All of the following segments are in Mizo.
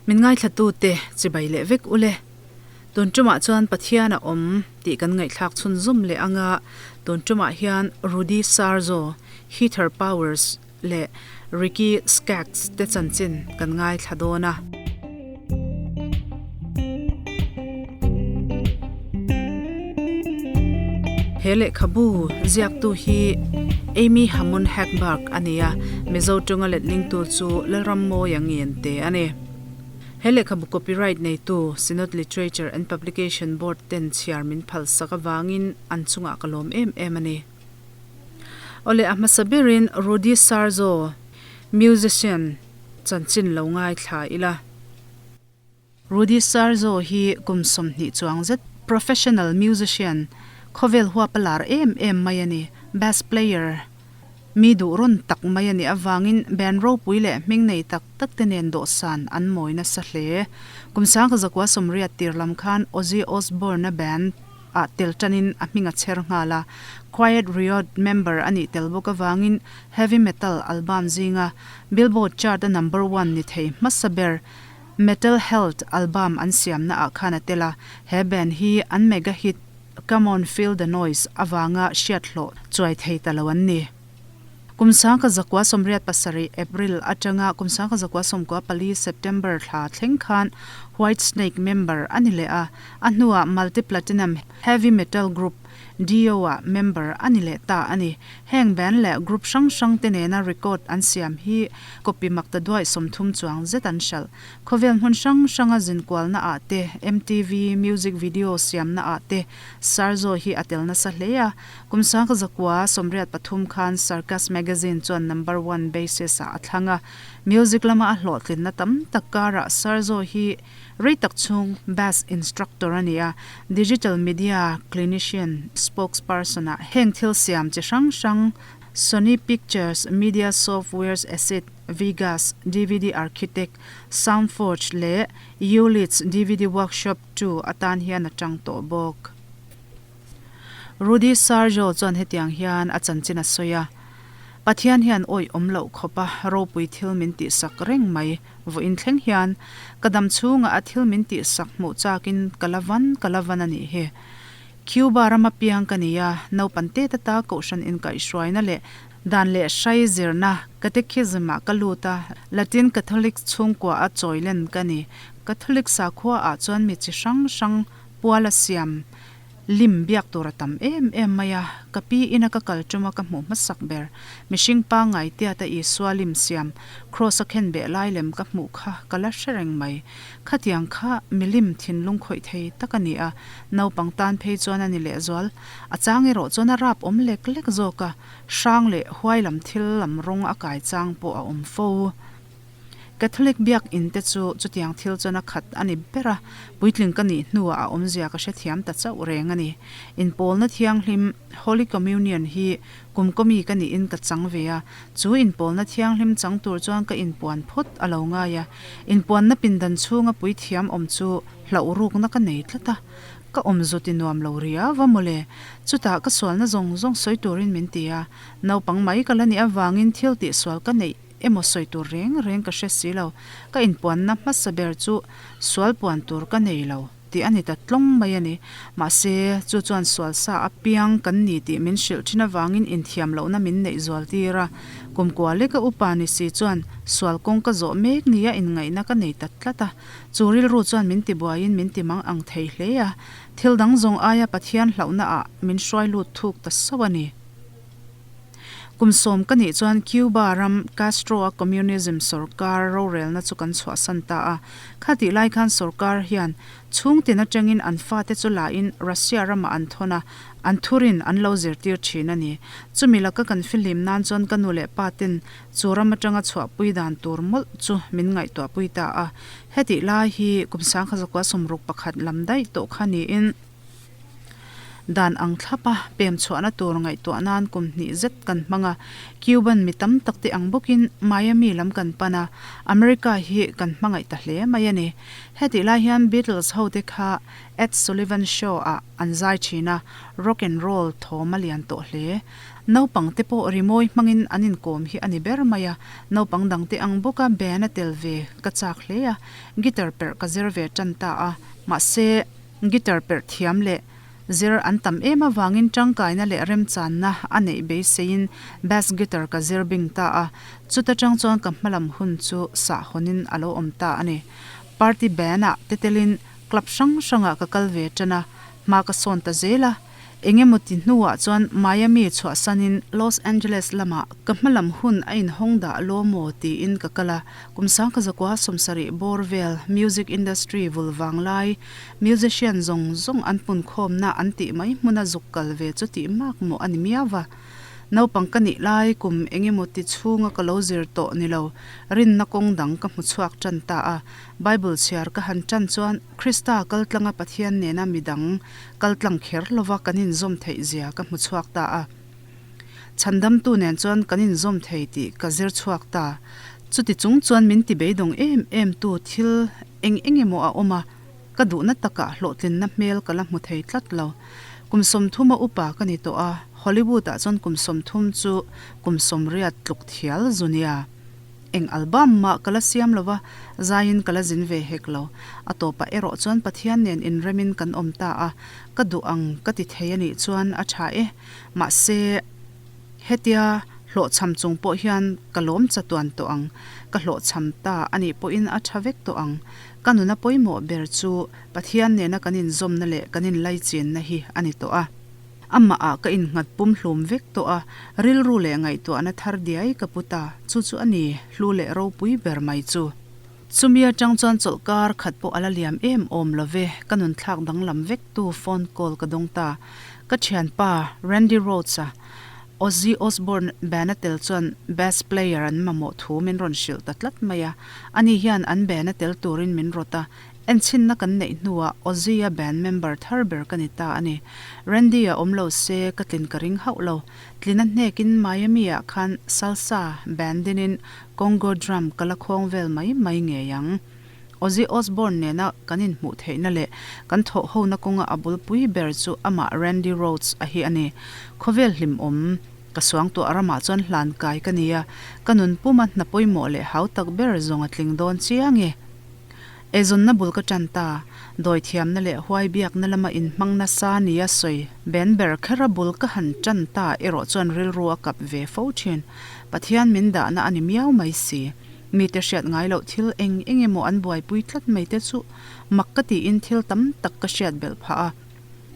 Min ngaithlatute chibai leh vek ule. Tun tumah chuan Pathian a awm tih kan ngaihthlak chhunzawm leh anga tun tumah hian Rudy Sarzo, Heather Powers leh Ricky Skaggs te chanchin kan ngaithla dawn a. He lehkhabu ziaktu hi Amy Hammond Hagberg a ni a, Mizo tawnga letlingtu chu Lalrammawia Ngente a ni. He lehkhabu copyright neitu Synod Literature and Publication Board ten chhiar min phalsak avangin an chungah ka lawm em em a ni. Awle a hmasa berin Rudy Sarzo, musician, chanchin lo ngaithla ila. Rudy Sarzo hi kum 20 chuang zet professional musician, khawvel huap a lar em em mai a ni. Bass player mi duh rawn tak mai a nih avangin band ropui leh hming nei tak tak te nen dawhsan an mawi nasa hle. Kum 1980 tir lam khan Ozzy Osbourne-a band ah tel tanin a hming a chher nghal a, Quiet Riot member a nih tel bawk avangin heavy metal album zinga Billboard chart-a number one ni thei hmasa ber Metal Health album an siamna ah khan a tel a, he band hi an mega hit Come on feel the noise avanga hriat hlawh chuai thei ta lo an ni. Kum 1987 April atanga kum 1994 September thla thleng khan Whitesnake member a ni leh a, a hnuah multi-platinum heavy metal group Dio-ah member a ni leh ta a ni. Heng band leh group hrang hrang te nena record an siam hi copy makta duaih 30 chuang zet an hralh. Khawvel hmun hrang hranga zinkualna ah te, MTV music video siamna ah te Sarzo hi a tel nasa hle a. Kum 1983 khan Circus Magazine chuan number one bassist ah a thlang a. Music lama a hlawhtlinna tam tak karah Sarzo hi rei tak chhung bass instructor a ni a, digital media clinician spokesperson ah heng thil siam chi hrang hrang Sony Pictures Media Software's Acid, Vegas, dvd Architect, Soundforge leh Ulead's dvd Workshop 2 atan hian a tang tawh bawk. Rudy Sarzo chuan hetiang hian a chanchin a sawi a, Pathian hian awih awm loh khawpa ropui thil min tihsak reng mai. Vawiin thleng hian ka dam chhungah a thil min tihsak hmuh chakin ka la van ka la van a nih hi. Cuba rama piang ka ni a, naupan te tata kohhran inkaihhruaina leh Dan leh hrai zirna, Catechism, ah ka lut a, Latin Catholic chhungkua a chawilen ka ni. Catholic sakhua ah chuan mi chi hrang hrang pual a siam lim biak tur a tam em em mai a, ka pi ina ka kal tuma ka hmuh hmasak ber. Mihring pangngai tiata Isua lim siam, Cross a khenbeh lai lem ka hmuh kha ka la hre reng mai. Khatiang kha milim thinlung khawih thei tak a ni a, naupang tan phei chuan a ni lehzual. A chang erawh chuan a rap awm lek lek zawk a. Hrang leh huai lam thil lam rawng a kai chang pawh a awm fo. Catholic biak in te chu chutiang thil chuan a khat a ni ber a, puitling ka nih hnuah a awmzia ka hrethiam ta chauh reng a ni. Inpawlna thianghlim, Holy Communion, hi kum kawmi ka niin ka chang ve a, chu inpawlna thianghlim chang tur chuan ka inpuan phawt a lo ngai a. Inpuanna pindan chhunga puithiam awm chu hlauh rukna ka nei tlat a. Ka awm zawt i nuam lo riau va mawle. Chutah ka sualna zawng zawng sawi turin min ti a, naupang mai ka la nih avangin thil tihsual ka neih emaw sawi tur reng reng ka hre si lo. Ka inpuanna hmasa ber chu sual puan tur ka nei lo tih a ni ta tlawng mai a ni. Mahse, chu chuan sual sa a piang kan ni tih min hrilh thin avangin inthiam lohna min neih zual tir a. Kumkua leka upa ni si chuan sual kawng ka zawh mek nia inngaihna ka nei ta tlat a. Chu rilru chuan min tibuaiin min ti mang ang thei hle a, thil dang zawng aia Pathian hlauhna ah min hruai lut thuk ta sauh a ni. Kum 10 ka nih chuan Cuba ram Castro-a communism sorkar rorelna chu kan chhuahsan ta a. Khatih lai khan sorkar hian chhungtin atangin an fate chu lain Russia ramah an thawn a, an thurin an lo zirtir thin a ni. Chumi laka kan fihlim nan chuan ka nu leh pa ten Chu ram atanga chhuahpui dan tur mawlh chu min ngaihtuahpui ta a. Hetih lai hi kum 1961 lam daih tawh kha niin Dan ang thlapa pem chhuahna tur ngaihtuah nan kum hnih zet kan hmang a, Cuban mi tam tak te ang bawkin Miami lam kan pan a, America hi kan hmangaih ta hle mai a ni. Hetih lai hian Beatles ho te kha Ed Sullivan Show ah an zai thin a, rock and roll thawm a lian tawh hle. Naupang te pawh rimawi hmangin an inkawm hi a ni ber mai a, naupang dang te ang bawka band a tel ve ka chak hle a, guitar perh ka zir ve tan ta a, mahse guitar perh thiam leh zir an tam em avangin tangkaina leh remchanna a neih beiseiin bass guitar ka zir bing ta a, chuta tang chuan ka hmalam hun chu sahawnin a lo awm ta a ni. Party band ah te telin Club hrang hrangah ka kal ve tan a, hma ka sawn ta zel a. Eng emaw ti hnuah chuan Miami chhuahsanin Los Angeles lamah ka hmalam hun a inhawng dah law maw tiin ka kal a. Kum sangkazakua sawmsarih bawr vel music industry vul vang lai musician zawng zawng an punkhawmna an tih mai hmuna zuk kal ve chu tih mak maw a ni miau va. Naupang ka nih lai kum eng emaw ti chhunga ka lo zir tawh ni lo, rinna kawng dang ka hmu chhuak tan ta a. Bible chhiar ka han tan chuan Krista kaltlanga Pathian nena midang kaltlang kher lova kan inzawm theih zia ka hmu chhuak ta a. Chhandamtu nen chuan kan inzawm thei tih ka zir chhuak ta. Chuti chung chuan min ti beidawng em em tu thil eng eng emaw a awm a, ka duhna takah hlawhtlinna hmel ka la hmu thei tlat lo. Kum sawmthuma upa ka ni tawh a, Hollywood ah chuan kum 30 chu kum 80 tluk thial zu nia. Eng album mah ka la siam lo va, zaiin ka la zin ve hek lo. A tawpah erawh chuan Pathian nen inremin kan awm ta a, ka duh ang ka ti thei a nih chuan a tha e. Mahse, hetia hlawhchham chung pawh hian ka lawm chatuan tawh ang. Ka hlawhchham ta a nih pawhin a tha vek tawh ang. Ka nuna pawimawh ber chu Pathian nena kan inzawmna leh kan inlaichinna hi a ni tawh a. Amah ah ka innghat pumhlum vek tawh a, rilru leh ngaihtuahna thar diai ka pu ta, chu chu a ni, hlu leh ropui ber mai chu. Chumi atang chuan chawlhkar khat pawh a la liam em awm lo ve, ka nun thlak danglam vek tu phone call ka dawng ta. Ka thianpa Randy Rhoads-a, Ozzy Osbourne band a tel chuan bass player an mamawh thu min rawn hrilh ta tlat mai a, ani hian an band a tel turin min rawt a, Enchhinna kan neih hnuah Ozzy-a band member thar ber ka ni ta a ni. Randy-a awm lo se ka tlin ka ring hauh lo. Tlina hnekin Miami-ah khan salsa band dinin Congo drum ka la khawng vel mai mai ngei ang. Ozzy Osbourne nena kan inhmuh theihna leh kan thawhhona kawnga a bulpui ber chu amah Randy Rhoads a hi a ni. Khawvel hlimawm ka suangtuah ramah chuan hlan kai ka ni a, ka nun puma hna pawimawh leh hau tak ber zawng a tling dawn chiang e. Eizawnna bul ka tan ta, dawithiamna leh huai biakna lama inhmang nasa nia sawi ben ber khera bul ka han tan ta erawh chuan rilru a kap ve fo thin. Pathian min dahna a ni miau mai si. Mite hriat ngai loh thil eng eng emaw an buaipui tlat mai te chu mak ka tiin thil tam tak ka hriat belh phah a.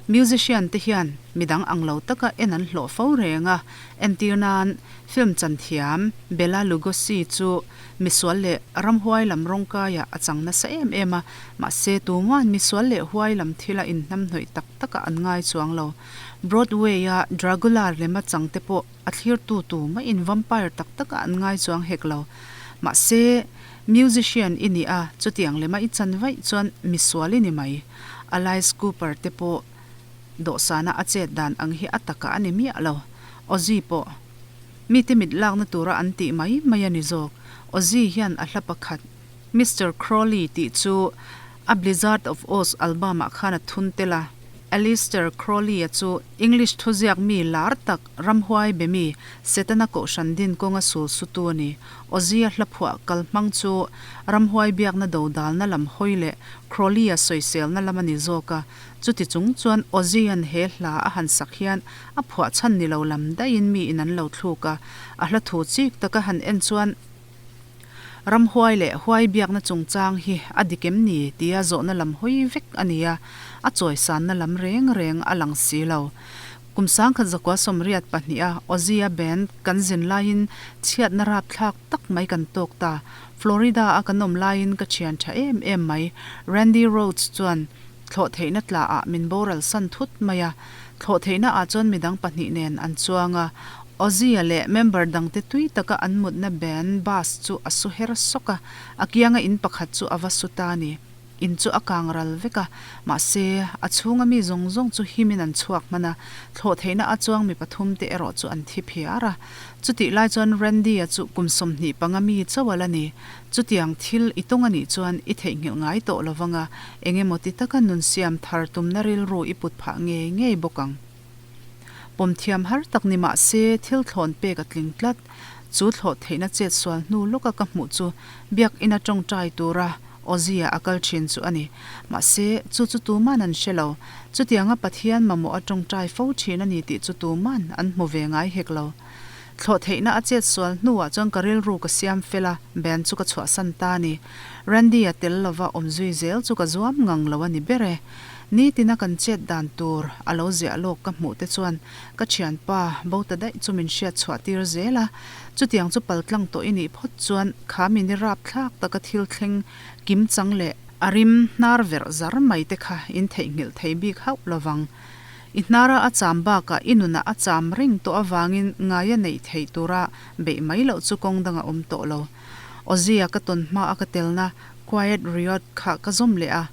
Musician te hian midang ang lo taka en an hlawh fo reng a, entir nan film chan thiam Bela Lugosi chu misual leh ramhuai lam rawngkaiah a chang nasa em em a, mahse tuma'n misual leh huai lam thila inhnamhnawih tak takah an ngai chuang lo. Broadway-a Dragula lema chang te pawh a thlirtu tumaiin vampire tak takah an ngai chuang hek lo. Mahse, musician i nih a, chutiang lema i chan vaih chuan misual i ni mai. Alice Cooper te pawh dawhsana a chet dan ang hi a takah a ni miah lo. Ozzy pawh mite mit lakna tura an tih mai mai a ni zawk. Ozzy hian a hla pakhat Mister Crowley tih chu a Blizzard of Ozz album-ah khan a thun tel a. Aleister Crowley-a chu English thuziak mi lar tak ramhuai be mi Setana kohhran din kawnga sul sutu a ni. Ozzy-a hla phuah kal hmang chu ramhuai biakna dodalna lam hawi leh Crowley-a sawiselna lam a ni zawk a. Chuti chung chuan Ozzy-a'n he hla a han sak hian a phuah chhan ni lo lam daihin mi in an lo thluk a. A hla thu chik taka han en chuan Ramhuai leh huai biakna chungchang hi a dik em ni tia zawhna lam hawi vek a ni a, a chawisanna lam reng reng a lang si lo. Kum 1982 a Ozzy-a band kan zin laiin chhiatna rapthlak tak mai kan tawk ta. Florida-a kan awm laiin ka thian tha em em mai. Randy Rhoads chuan thlawh theihna tla ah min boral san thut mai a. Thlawh theihna ah chuan midang pahnih nen an chuang a. Ozzy-a leh member dangte tui taka an mutna band bus chu a su her sawk a, a kianga in pakhat chu a va su ta a ni. In chu a kang ral vek a, mahse, a chhunga mi zawng zawng chu himin an chhuak hman a, thlawhtheihna a chuang mi pathumte erawh chu an thi phiar a. Chutih lai chuan Randy-a chu kum 25 mi chauh a la ni. Chutiang thil i tawng a nih chuan i theihnghilh ngai tawh lo vang a, eng emaw ti taka nun siam thar tumna rilru i put phah ngei ngei bawk ang. Pawm thiam har tak ni mah se thil thlawn pek a tling tlat. Chu thlawh theihna chet sual hnu lawka ka hmuh chu Biak ina tawngtai tura Ozzy-a a kal thin chu a ni. Mahse, chu chu tuman an hre lo. Chutianga Pathian mamawh a tawngtai fo thin a ni tih chu tuman an hmu ve ngai hek lo. Thlawh theihna a chet sual hnuah chuan ka rilru ka siam fel a, band chu ka chhuahsan ta a ni. Randy-a tel lova awm zui zel chu ka zuam ngang lo a ni ber e. Nitina kan chet dan tur a lo ziah lawk ka hmuh te chuan ka thianpa bo ta daih chu min hriat chhuah tir zel a. Chutiang chu paltlang tawh i nih phawt chuan kha mini rap thlak taka thil thleng kim chang leh a rim hnar verh zar mai te kha in theihnghilh thei bik hauh lovang. I hnara a cham bakah i nunah a cham reng tawh avangin ngaia neih theih tura beih mai loh chu kawng dang a awm tawh lo. Ozzy-a ka tawn hma a ka telna Quiet Riot kha ka zawm leh a.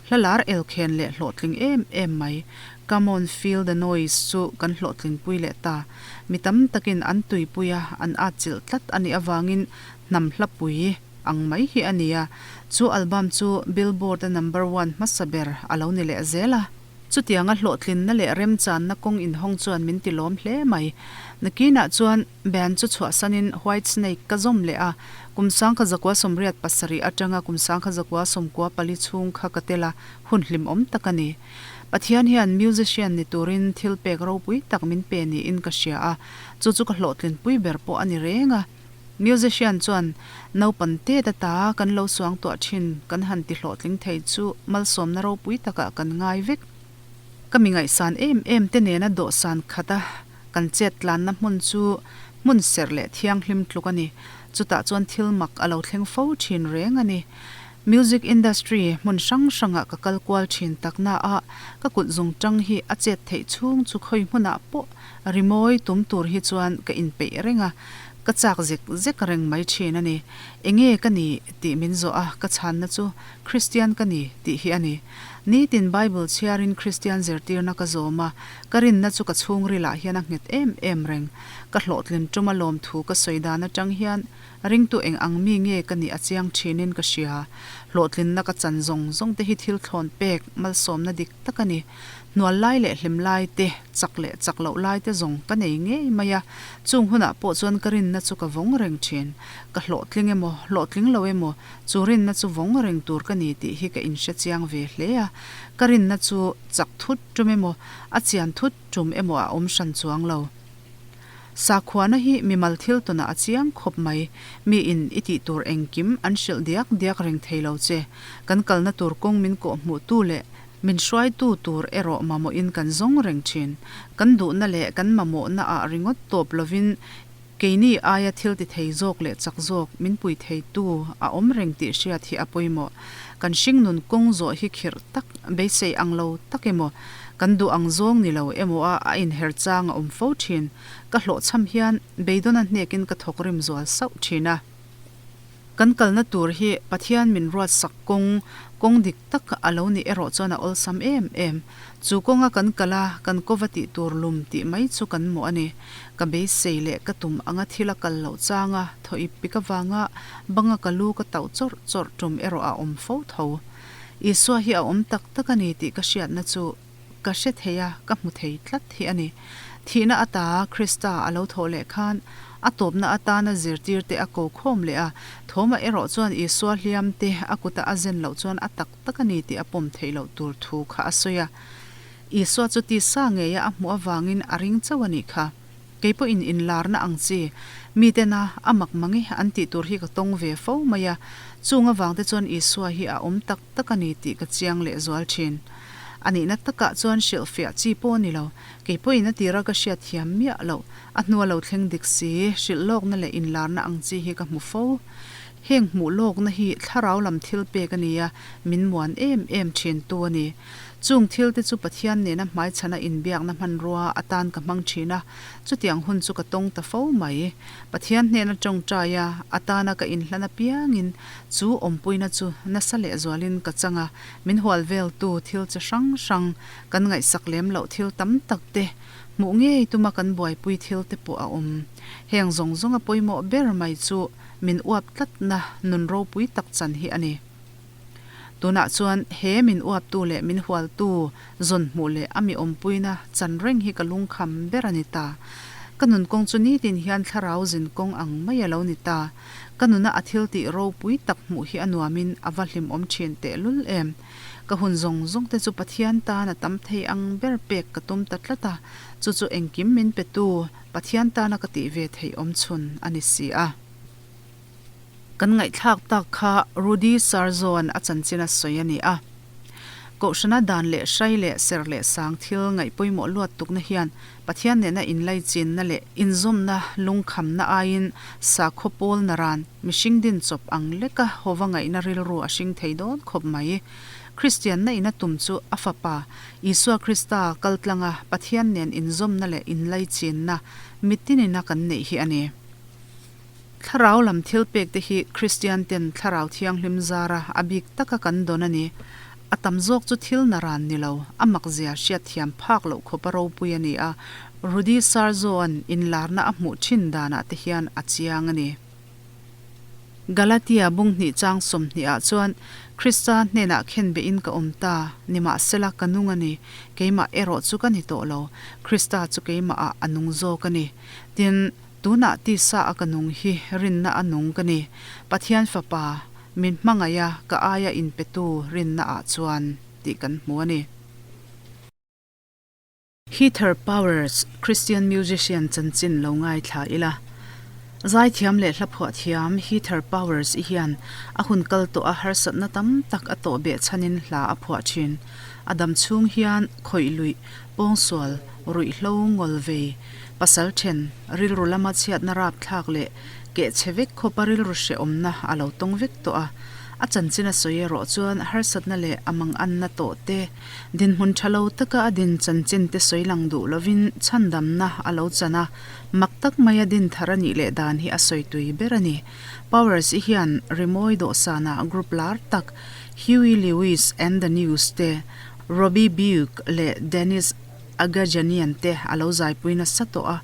Hla lar elkhen leh hlawhtling em em mai Come on feel the noise chu kan hlawhtlingpui leh ta. Mi tam takin an tuipui a, an atchilh tlat a nih avangin hnam hlapui ang mai hi a ni a. Chu album chu Billboard-a number one hmasa ber a lo ni leh zel a. Chutianga hlawhtlinna leh remchanna kawng inhawng chuan min ti lawm hle mai. Nakinah chuan band chu chhuahsanin White Snake ka zawm leh a, kum 1987 atanga kum 1994 chhung kha ka tel a, hun hlimawm tak a ni. Pathian hian musician ni turin thil pek ropui tak min pe niin ka hria a, chu chu ka hlawhtlinpui ber pawh a ni reng a. Musician chuan naupan tet ata kan lo suang tuah thin kan han ti hlawhtling thei chu malsawmna ropui takah kan ngai vek. Ka mi ngaihsan em em te nena dawhsan khata kan chet tlanna hmun chu hmun serh leh thianghlim tluk a ni. Chutah chuan thil mak a lo thleng fo thin reng a ni. Music industry hmun hrang hrangah ka kal kual thin takna a, ka kut zung tang hi a chet theih chhung chu khawi hmunah pawh Rimawi tum tur hi chuan ka inpeih reng a, ka chak zek zek reng mai thin a ni. Enge ka ni tih min zawh a, ka chhanna chu Kristian ka ni tih hi a ni. Nitin Bible chhiarin Kristian zirtirna ka zawm a, ka rinna chu ka chhungrilah hian a nghet em em reng. Ka hlawhtlin tuma lawmthu ka sawi dan atang hian ringtu eng ang mi nge ka nih a chiang thinin ka hria. Hlawhtlinna ka chan zawng zawng te hi thil thlawn pek malsawmna dik tak a ni. Hnual lai leh hlim lai te, chak leh chak loh lai te zawng ka nei ngei mai a, chung hunah pawh chuan ka rinna chu ka vawng reng thin. Ka hlawhtling emaw, hlawhtling lo emaw, chu rinna chu vawng reng tur ka ni tih hi ka inhre chiang ve hle a. Ka rinna chu chak thut tum emaw, a chian thut tum emaw a awm hran chuang lo. Sakhuana hi mimal thil tawnah a chiang khawp mai. Miin i tih tur engkim an hrilh diak diak reng thei lo che. Kan kalna tur kawng min kawhhmuhtu leh Min hruaitu tur erawh mamawhin kan zawng reng thin. Kan duhna leh kan mamawhna ah ringawt tawp lovin keini aia thil ti thei zawk leh chak zawk min pui theitu a awm reng tih hriat hi a pawimawh. Kan hringnun kawng zawh hi khirh tak, beisei ang lo tak emaw, kan duh ang zawng ni lo emaw a a inher chang a awm fo thin. Ka hlawhchham hian beidawna hnekin ka thawk rim zual sauh thin a. Kan kalna tur hi Pathian min ruatsak kawng, kawng dik tak a lo nih erawh chuan a awlsam em em. Chu kawnga kan kal a, kan kova tih tur lum tih mai chu kan mawh a ni. Ka beisei leh ka tum anga thil a kal loh changa thaw ip pik avanga banga ka lu ka tauh chawrh chawrh tum erawh a awm fo tho. Isua hi a awm tak tak a ni tih ka hriatna chu Ka hre thei a, ka hmu thei tlat hi a ni. Thihna ata Krista a lo thawh leh khan a tawpna atana zirtirte a ko khawm leh a, Thawma erawh chuan Isua hliam te a kuta a zen loh chuan a tak tak a ni tih a pawm theih loh tur thu kha a sawi a. Isua chu tisa ngeia a hmuh avangin a ring chauh a nih kha. Kei pawhin inlarna ang chi, mitena a mak mange an tih tur hi ka tawng ve fo mai a, chung avangte chuan Isua hi a awm tak tak a ni tih ka chiang lehzual thin. A nihna takah chuan hrilhfiah chi pawh a ni lo. Kei pawhin a tira ka hriat thiam miah loh, a hnua lo thleng dik si, hrilh lawkna leh inlarna ang chi hi ka hmu fo. Heng hmuh lawkna hi thlarau lam thil pek a ni a, min muan em em thintu a ni. Chung thil te chu Pathian nena hmaichhana inbiakna hmanrua atan ka hmang thin a, chutiang hun chu ka tawng ta fo mai. Pathian hnena tawngtai a, atana ka inhlan apiangin chu awmpuina chu nasa lehzualin ka chang a, min hual veltu thil chi hrang hrang, kan ngaihsak lem loh thil tam tak te, hmuh ngei tuma kan buaipui thil te pawh a awm. Heng zawng zawnga pawimawh ber mai chu min uap tlatna nun ropui tak chan hi a ni. Tunah chuan he min uaptu leh min hualtu zawn hmuh leh a mi awmpuina chan reng hi ka lungkham ber a ni ta. Ka nun kawng chu nitin hian thlarau zin kawng ang mai a lo ni ta. Ka nuna a thil tih ropui tak hmuh hi a nuamin a va hlimawm thin tehlul em. Ka hun zawng zawng te chu Pathian tan a tam thei ang ber pek ka tum ta tlat a, chu chu engkim min petu Pathian tana ka tih ve theih awm chhun a ni si a. Kan ngaihthlak tak kha Rudy Sarzoan a chanchin a sawi a ni a. Kohhrana dan leh hrai leh ser leh sang thil ngaih pawimawh luat tukna hian Pathian nena inlaichinna leh inzawmna lungkhamna aiin sakhaw pawl naran mihring din chawp ang leka hova ngaihna rilru a hring thei dawn khawp mai. Kristianna in a tum chu a Fapa Isua Krista kaltlanga Pathian nen inzawmna leh inlaichinna mitinin a kan neih hi a ni. Thlarau lam thil pek te hi Kristian ten Thlarau Thianghlim zara a bik taka kan dawn a ni. A tam zawk chu thil naran ni lo, a mak zia hriat thiam phak loh khawpa ropui a ni a, Rudy Sarzo-a'n inlarna a hmuh thin danah te hian a chiang a ni. Galatia bung hnih chang 20 ah chuan, Krista hnenah khenbehin ka awm ta, nimahsela ka nung a ni, keimah erawh chu ka ni tawh lo, Krista chu keimahah a nung zawk a ni. Tin, Tunah tisa a ka nung hi rinna a nung ka ni, Pathian Fapa, min hmangaih a ka aia inpetu rinna ah chuan tih kan hmu a ni. Heather Powers, Christian musician chanchin lo ngaithla ila. Zaithiam leh hlaphuah thiam Heather Powers i hian a hun kal tawh a harsatna tam tak a tawh beh chhanin hla a phuah thin. A dam chhung hian khawih luih, pawngsual, ruihhlo ngawl vei, Pasal then, rilru lama chhiatna rapthlak leh kehchhe vek khawpa rilru hrehawmna a lo tawng vek tawh a. A chanchin a sawi erawh chuan harsatna leh a manganna tawh te, dinhmun tha lo taka a din chanchin te sawi lang duh lovin chhandamna a lo chan a, mak tak maia din thar a nih leh dan hi a sawi tui ber a ni. Powers i hian rimawi dawhsana group lar tak Huey Lewis and the News te, Robbie Buick leh Dennis Agajanian te a lo zaipui nasa tawh a,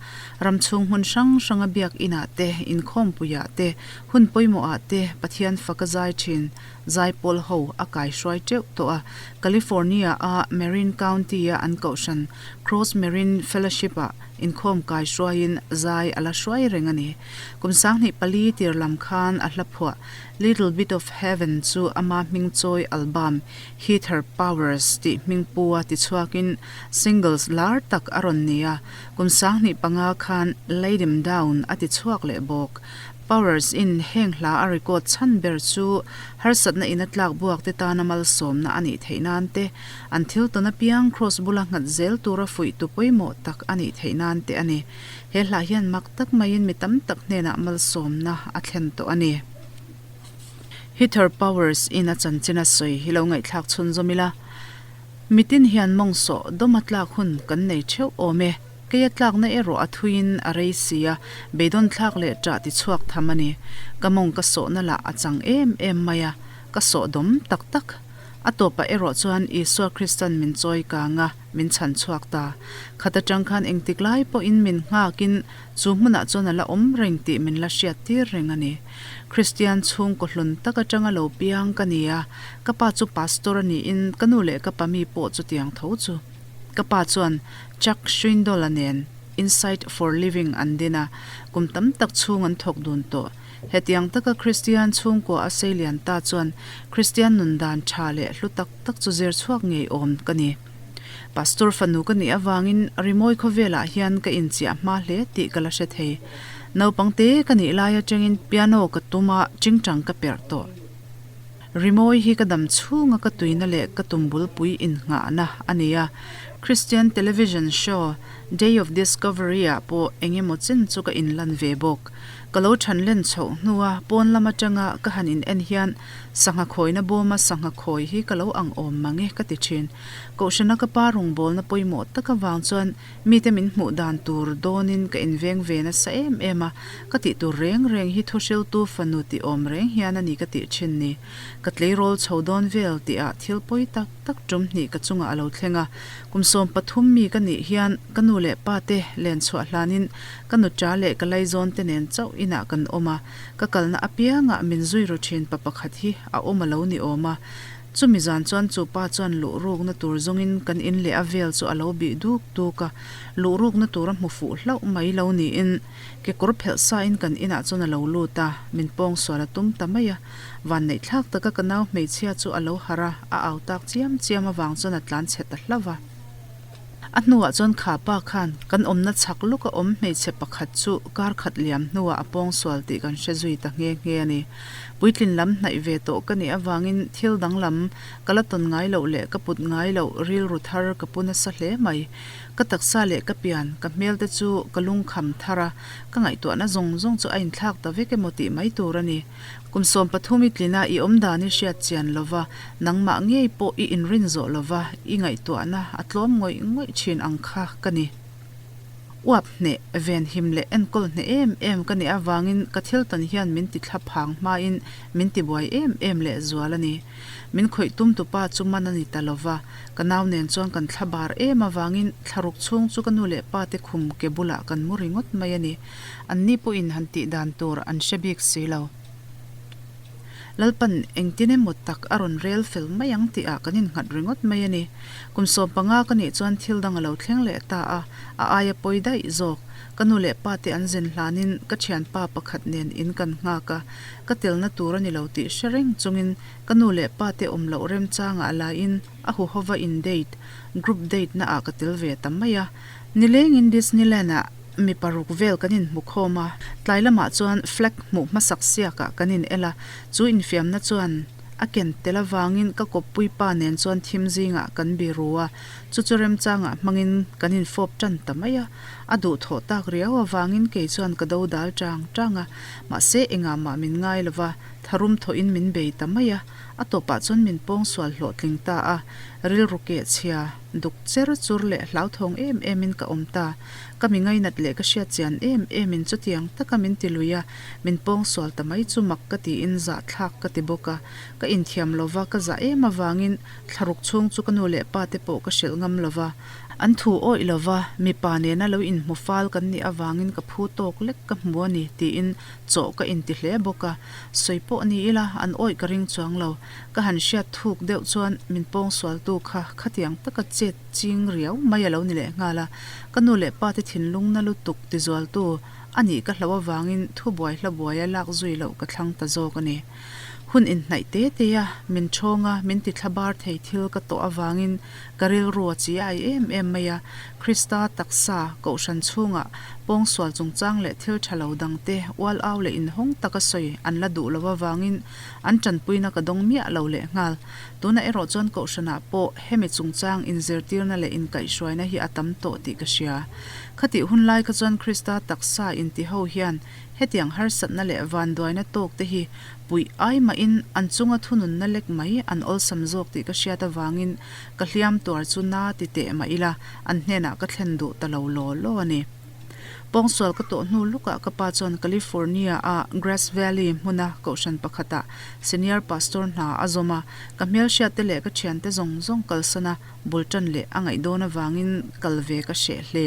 ram chhung hmun hrang hranga biak inah te, inkhawmpuiah te, hun pawimawhah te Pathian fak a zai thin zaipawl ho a kaihruai teuh tawh a. California a Marin County a an kohhran Cross Marin Fellowship ah inkhawm kaihruaiin zai a la hruai reng a ni. Kum 2004 tir lam khan a hla phuah Little Bit of Heaven chu ama hming chawi album Heather Powers tih hmingpu a tichhuakin singles lar tak a rawn ni a, kum 2005 khan Lay Them Down a tichhuak leh bawk. Powers in heng hla a record chhan ber chu harsatna in a tlak buak te tana malsawmna a nih theih nan te, an thil tawn apiang cross bula nghat zel tura fuihtu pawimawh tak a nih theih nan te a ni. He hla hian mak tak maiin mi tam tak hnenah malsawmna a thlen tawh a ni. Heather Powers in a chanchin a sawi hi lo ngaihthlak chhunzawm ila, Mitin hian mawng sawh dawm a tlak hun kan nei theuh awm e, kei a tlakna erawh a thuiin a rei si a, beidawn thlak leh ṭah ti chhuak tham a ni. Ka mawng ka sawhna lah a chang em em mai a, ka sawh dawm tak tak. A tawpah erawh chuan Isua Kristan min chawi kang a, min chhan chhuak ta. Khat atang khan engtik lai pawhin min nghakin Chu hmunah chuan a la awm reng tih min la hriat tir reng a ni. Kristian chhungkaw hlun tak atanga lo piang ka ni a, ka pa chu pastor a niin ka nu leh ka pa mi pawh chutiang tho chu. Ka pa chuan Chuck Swindoll-a nen Insight for Living an din a, kum tam tak chhung an thawk dun tawh. Hetiang taka Kristian chhungkua a seilian ta chuan Kristian nun dan tha leh hlu tak tak chu zir chhuak ngei awm ka ni. Pastor fanu ka nih avangin rimawi khawvelah hian ka inchiah hma hle tih ka la hre thei. Naupang te ka nih lai atangin piano ka tum a, chingchang ka perh tawh. Rimawi hi ka dam chhunga ka tuina leh ka tum bulpui innghahna a ni a. Christian television show Day of Discovery ah pawh eng emaw chen chu ka inlan ve bawk. Ka lo ṭhan len chhoh hnua pawn lam aṭanga ka han in en hian sangha khawina bawma sangha khawi hi ka lo ang awm mang e ka ti ṭhin. Kohhrana ka pa rawngbawlna pawimawh tak avang chuan mite min hmuh dan tur dawnin ka inveng ve nasa em em a, ka tih tur reng reng hi thuhriltu fanu tih awm reng hian a ni ka tih ṭhin ni. Ka tleirawl chho dawn vel tihah thil pawi tak tak ṭum hnih ka chungah a lo thleng a, kum 13 mi ka nih hian ka nu leh pa te len chhuah hlanin ka nuṭa leh ka laizawn te nen chauh inah kan awm a, ka kalna apiangah min zui ru ṭhin pa pakhat hi a awm a lo ni awm a. Chumi zan chuan chu pa chuan luh rukna tur zawngin kan in leh a vel chu a lo bih duk duk a, luh rukna tur a hmu fuh hlauh mai lo niin kekawr phelh sain kan inah chuan a lo lut a, min pawngsual a tum ta mai a. Vanneihthlak taka ka nau hmeichhia chu a lo harh a, a au tak chiam chiam avang chuan a tlan chhe ta hlauh a. A hnuah chuan kha pa khan kan awmna chhak lawka awm hmeichhe pakhat chu kar khat liam hnuah a pawngsual tih kan hre zui ta nghe nghe a ni. Puitlin lam hnaih ve tawh ka nih avangin thil danglam ka la tawn ngai loh leh ka put ngai loh rilru thar ka pu nasa hle mai. Ka taksa leh ka pian, ka hmel te chu ka lungkham thar a, ka ngaihtuahna zawng zawng chu a inthlak ta vek emaw tih mai tur a ni. Kum 13 i tlina i awm dan i hriat chian lova, nangmah ngei pawh i inrin zawh lova i ngaihtuahna a tlawm ngawih ngawih thin ang kha ka ni. Uap hneh, venhim leh enkawl hneh em em ka nih avangin ka thil tawn hian min ti thla phang hmain min ti buai em em leh zual a ni. Min khawih tum tupa chu man a ni ta lova, ka nau nen chuan kan thla bar em avangin thlaruk chhung chu ka nu leh pa te khum ke bulah kan mu ringawt mai a ni. Anni pawhin han tih dan tur an hre bik si lo. Lalpan engtin emaw tak a rawn rel fel mai ang tihah kan innghat ringawt mai a ni. Kum 15 ka nih chuan thil dang a lo thleng leh ta a, a aia pawi daih zawk. Ka nu leh pa te an zin hlanin ka thianpa pakhat nen in kan nghak a, ka telna tur a ni lo tih hre reng chungin ka nu leh pa te awm loh remchangah laiin a huhova in date, group date naah ka tel ve ta mai a. Nilengin Disneyland ah mi paruk vel kan inhmu khawm a, tlai lamah chuan flag hmuh hmasak siakah kan in el a, chu infiamna chuan a ken tel avangin ka kawppui pa nen chuan thim zingah kan biru a, chu chu remchangah hmangin kan infawp tan ta mai a, a duhthawh tak riau avangin kei chuan ka do dal tang tang a, mahse engah mah min ngai lova, tharum thawhin min bei ta mai a, a tawpah chuan min pawngsual hlawhtling ta a, rilru keh chhia. Duk cher chur leh hlauthawng em emin ka awm ta. Ka mi ngainat leh ka hriat chian em emin chutiang taka min ti lui a, min pawngsual ta mai chu mak ka tiin zahthlak ka ti bawk a. Ka inthiam lova ka zah em avangin thlaruk chhung chu ka nu leh pa te pawh ka hrilh ngam lova. An thu awih lova mipa nena lo inhmu fal kan nih avangin ka phu tawk lek ka hmu a ni tiin chawh ka inti hle bawk a. Sawi pawh ni ila an awih ka ring chuang lo. Ka han hriat thuk deuh chuan min pawngsualtu kha khatiang taka chet ching riau mai a lo ni leh nghal a, ka nu leh pa te thinlung na lutuk tizualtu a nih ka hlauh avangin thubuai hlabuaia lak zui loh ka thlang ta zawk a ni. Hun inhnaih te te a, min ṭhawng a, min tithla bar thei thil ka tawh avangin ka rilru a chi ai em em mai a, Krista taksa, Kohhran chhungah pawngsual chungchang leh thil ṭha lo dangte ual au leh inhawng taka sawi an la duh loh avangin An tanpuina ka dawng miah lo leh nghal. Tunah erawh chuan Kohhranah pawh hemi chungchang inzirtirna leh inkaihhruaina hi a tam tawh tih ka hria. Khatih hun lai kha chuan Krista taksa inti ho hian hetiang harsatna leh vanduaina tawk te hi puih ai mahin an chunga thununna lek mai an awlsam zawk tih ka hriat avangin ka hliam tuar chu na ti teh mah ila an hnenah ka thlen duh ta lo law law a ni. Pawngsual ka tawh hnu lukah ka pa chuan California-a Grass Valley hmuna kohhran pakhatah senior pastor hna a zawm a, ka hmelhriatte leh ka thiante zawng zawng kalsana bul tan leh a ngaih dawn avangin kal ve ka hreh hle.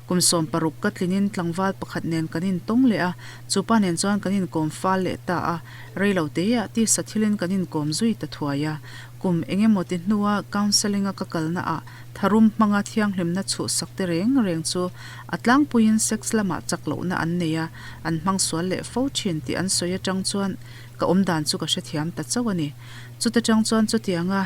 Kum 16 ka tlinin tlangval pakhat nen kan intawng leh a, chu pa nen chuan kan inkawm fal leh ta a, reilo teah tisa thilin kan inkawm zui ta thuai a. Kum engemaw ti hnua counselling-a ka kalnaah Tharum hmanga thianghlimna chhuhsak te reng reng chu a tlangpuiin sex lamah chak lohna an nei a, an hmang sual leh fo thin tih an sawi atang chuan ka awmdan chu ka hrethiam ta chauh a ni. Chuta tang chuan chutianga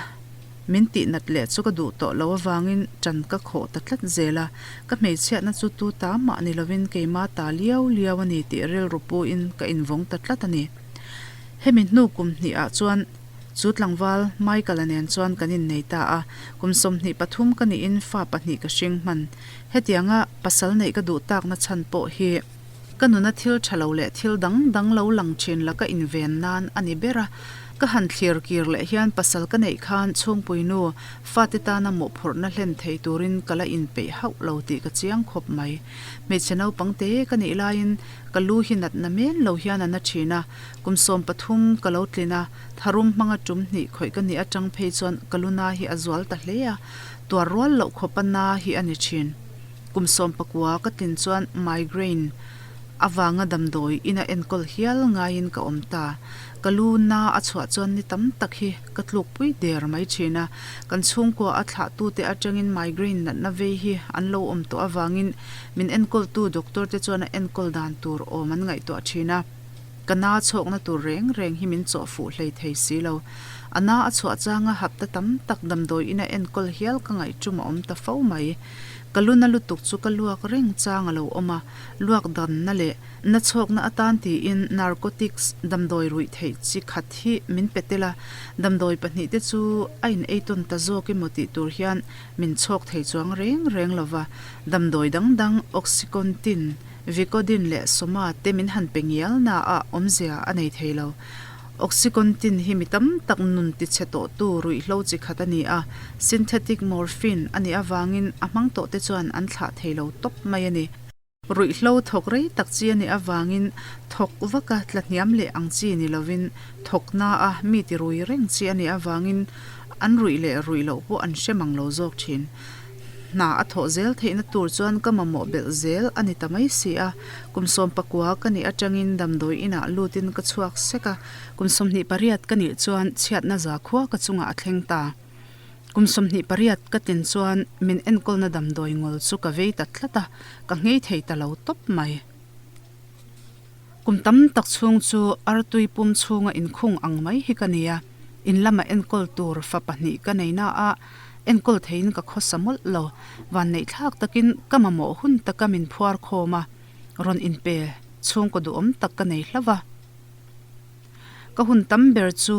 min tihnat leh chu ka duh tawh loh avangin tan ka khawh ta tlat zel a, ka hmeichhiatna chu tu ta mah ni lovin keima ta liau liau a ni tih rilru puin ka invawng ta tlat a ni. Hemi hnu kum hnihah chuan Chu tlangval Michael-a nen chuan kan innei ta a, kum 23 ka niin fa pahnih ka hring hman. Hetianga pasal neih ka duh takna chhan pawh hi. Ka nuna thil tha lo leh thil dang dang lo lang thin laka inven nan a ni ber a. Ka han thlir kir leh hian pasal ka neih khan chhungpui nu fate tana mawhphurhna hlen thei turin ka la inpeih hauh lo tih ka chiang khawp mai. Hmeichhe naupang te ka nih laiin ka lu hi natna men lo hian a na thin a, kum 13 ka lo tlin a, tharum hmanga tum hnih khawih ka nih atang phei chuan ka lu na hi a zual ta hle a, tuar rual loh khawpa na hi a ni thin. Kum 19 ka tlin chuan migraine avanga damdawi ina enkawl hial ngaiin ka awm ta. Ka lu na a chhuah chuan ni tam tak hi ka tlukpui der mai thin a, kan chhungkua a thlahtute atangin migraine natna vei hi an lo awm tawh avangin min enkawltu doctor te chuan a enkawl dan tur awm an ngaihtuah thin a. Ka na chhawkna tur reng reng hi min chawh fuh hlei thei si lo. A na a chhuah changa hapta tam tak damdawi ina enkawl hial ka ngaihtum a awm ta fo mai. Ka lu na lutuk chu ka luak reng chang a lo awm a, luak danna leh na chhawkna atan tiin narcotics damdawi ruih theih chi khat hi min pe tel a, damdawi pahnihte chu a in ei tawn ta zawk emaw tih tur hian min chhawk thei chuang reng reng lo va, damdawi dang dang Oxycontin, Vicodin leh Soma te min han pe ngial na ah awmzia a nei thei lo. Oxycontin hi mi tam tak nun tichhe tawhtu ruihhlo chi khat a ni a, synthetic morphine a nih avangin a hmang tawhte chuan an thlah thei lo tawp mai a ni. Ruihhlo thawk rei tak chi a nih avangin thawk vaka tla hniam leh ang chi ni lovin thawk na a mi ti rui reng chi a nih avangin an ruih leh ruih loh pawh an hre mang lo zawk thin. Hna a thawh zel theihna tur chuan ka mamawh belh zel a ni ta mai si a, kum 19 ka nih atangin damdawi inah lutin ka chhuak sek a, kum 28 ka nih chuan chhiatna zakhua ka chungah a thleng ta. Kum 28 ka tlin chuan min enkawlna damdawi ngawl chu ka vei ta tlat a, ka nghei thei ta lo tawp mai. Kum tam tak chhung chu artui pum chhunga inkhung ang mai hi ka ni a, in lama enkawl tur fa pahnih ka nei na a, enkawl theiin ka khawsa mawlh lo. Vanneih thlak takin ka mamawh hun taka min phuar khawm a, rawn inpe chhungkaw duhawm tak ka nei hlauh a. Ka hun tam ber chu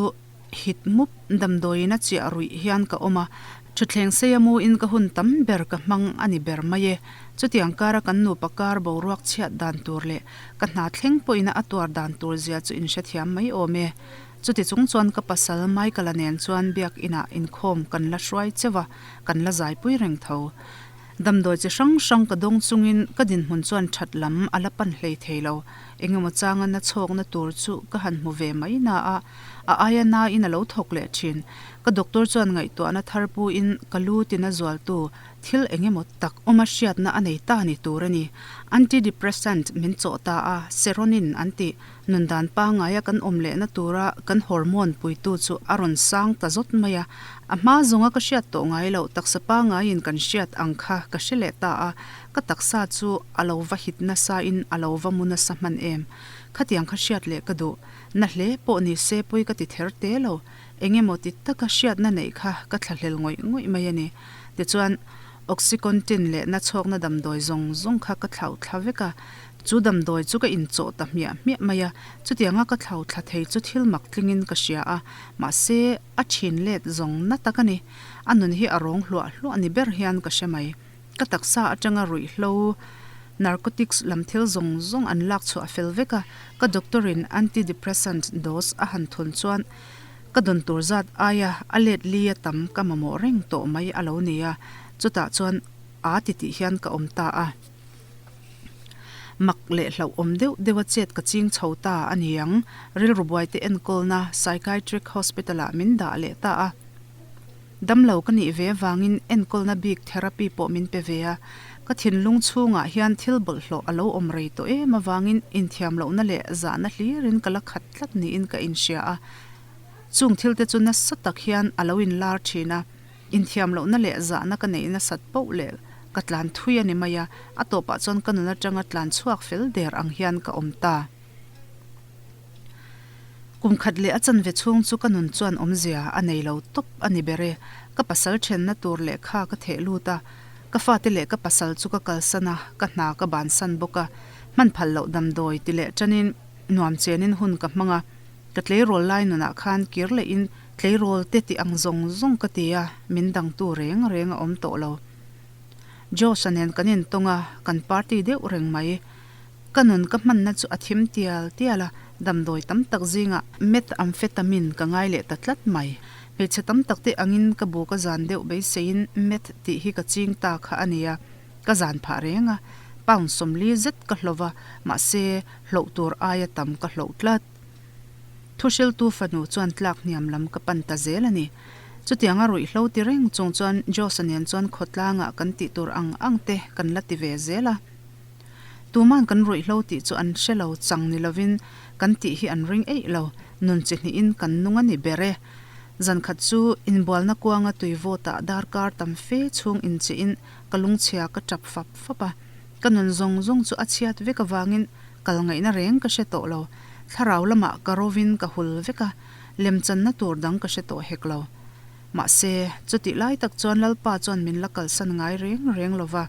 Hit mup damdawiin a chiah ruih hian ka awm a, thutthleng sei a muin ka hun tam ber ka hmang a ni ber mai e. Chutiang kara kan nupa kar boruak chhiat dan tur leh ka hna thleng pawhin a tuar dan tur zia chu inhrethiam mai awm e. Chuti chung chuan ka pasal Michael-a nen chuan biakinah inkhawm kan la hruai cheuh a, kan la zaipui reng tho. Damdawi chi hrang hrang ka dawng chungin ka dinhmun chuan that lam a la pan hlei thei lo. Eng emaw changa na chhawkna tur chu ka han hmu ve mai na a, a aia nain a lo thawk leh thin. Ka doctor chuan ngaihtuahna thar puin ka lu tina zualtu thil eng emaw tak awma hriatna a nei ta ni tur a ni. Antidepressant min chawh ta a, seronin an tih. Nun dan pangaia kan awm lehna tura kan hormone puitu chu a rawn sang ta zawt mai a. A hma zawnga ka hriat tawh ngai loh taksa pangaiin kan hriat ang kha ka hre leh ta a, ka taksa chu a lo va hit nasain a lo va mu nasa hman em. Khatiang kha hriat leh ka duh. Na hle pawh ni se pawi ka ti ther te lo. Eng emaw ti taka hriatna neih kha ka thlahlel ngawih ngawih mai a ni. Tichuan, Oxycontin leh nachhawkna damdawi zawng zawng kha ka thlauh thla vek a. Chu damdawi chu ka inchawh ta hmiah hmiah mai a. Chutianga ka thlauh thla thei chu thil mak tlingin ka hria a. Mahse, a thin let zawng na tak a ni. A nun hi a rawng hluah hluah ni ber hian ka hre mai. Ka taksa atanga ruihhlo, narcotics, lam thil zawng zawng an lak chhuah fel vek a, ka doctor in antidepressant dose a han thun chuan ka dawn tur zat aia a let li a tam ka mamawh reng tawh mai a lo ni a, chutah chuan aa ti tih hian ka awm ta a. Mak leh hlauhawm deuh deuh a chet ka ching chho ta a ni ang, rilru buaite enkawlna psychiatric hospital ah min dah leh ta a. Damlo ka nih ve avangin enkawlna bik therapy pawh min pe ve a, ka thinlung chhungah hian thil bawlhhlawh a lo awm rei tawh em avangin inthiam lohna leh zahna hlirin ka la khat tlat niin ka inhria a. Chung thilte chu nasa tak hian a lo inlar thin a, inthiam lohna leh zahna ka neih nasat poh leh ka tlan thui a ni mai a, a tawpah chuan ka nun atanga tlan chhuak fel der ang hian ka awm ta. Kum khat leh a chanve chhung chu ka nun chuan awmzia a nei lo tawp a ni ber e. Ka pasal thenna tur lehkha ka theh lut a, ka fate leh ka pasal chu ka kalsan a, ka hna ka bansan bawk a. Hman phal loh damdawi ti leh tanin nuam chenin hun ka hmang a, ka tleirawl lai nunah khan kir lehin tleirawl te tih ang zawng zawng ka ti a, min dangtu reng reng a awm tawh lo. Josh-a nen kan intawng a, kan party deuh reng mai. Ka nun ka hmanna chu a thim tial tial a, damdawi tam tak zingah methamphetamine ka ngai leh ta tlat mai. Hmeichhe tam tak te angin ka bu ka zan deuh beiseiin meth tih hi ka ching ta kha a nia. Ka zan phah reng a, pound 40 zet ka hlauh va, mahse hloh tur aia tam ka hloh tlat. Thuhriltu fanu chuan tlak hniam lam ka pan ta zel a ni. Chutianga ruihhlo ti reng chung chuan Josh-a nen chuan khawtlangah kan tih tur ang ang te kan la ti ve zel a. Tuman kan ruihhlo tih chu an hre lo chang ni lovin kan tih hi an ring eih lo, nun chi hnihin kan nung a ni ber e. Zan khat chu inbualna kuanga tui vawtah darkar tam fe chhung inchihin ka lungchhia ka tap fap fap a. Ka nun zawng zawng chu a chhiat vek avangin kal ngaihna reng ka hre tawh lo. Thlarau lamah ka rovin ka hul vek a, lemchanna tur dang ka hre tawh hek lo. Mahse, chutih lai tak chuan Lalpa chuan min la kalsan ngai reng reng lo va,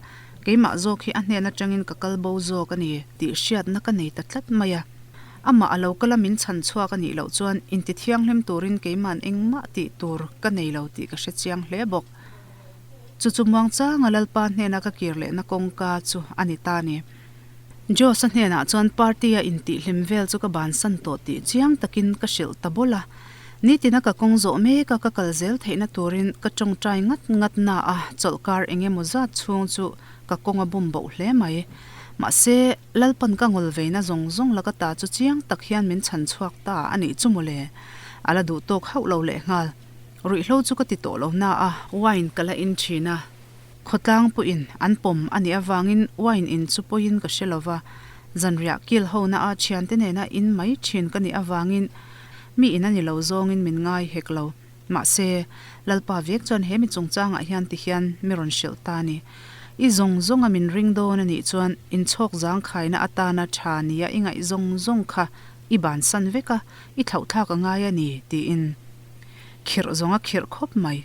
keimah zawk hi a hnen atangin ka kal bo zawk a ni tih hriatna ka nei ta tlat mai a. Amah a lo kala min chhan chhuak a nih loh chuan intithianghlim turin keima'n engmah tih tur ka nei lo tih ka hre chiang hle bawk. Chu chu muangchanga Lalpa hnena ka kir lehna kawngka chu a ni ta a ni. Josh-a hnenah chuan party-a intihhlim vel chu ka bansan tawh tih chiang takin ka hrilh ta bawlh a. Nitina ka kawng zawh mek a ka kal zel theihna turin ka tawngtai ngat ngat na a, chawlhkar eng emaw zat chhung chu ka kawng a bum boh hle mai. Mahse, Lalpan ka ngawl veina zawng zawng laka ta chu chiang tak hian min chhan chhuak ta a nih chu mawle. A la duh tawk hauh lo lehnghal. Ruihhlo chu ka ti tawh lo na a, wine ka la in thin a. Khawtlang pawhin an pawm a nih avangin wine in chu pawhin ka hre lo va, zanriah kil hona a thiante nena in mai thin ka nih avangin mi in a ni lo zawngin min ngai hek lo. Mahse, Lalpa vek chuan he mi chungchangah hian ti hian mi rawn hrilh ta a ni. I zawng zawnga min ring dawn a nih chuan inchhawk zangkhaina atana tha nia i ngaih zawng zawng kha i bansan vek a, i thlauhthlak a ngai a ni, tiin. Khirh zawng a khirh khawp mai.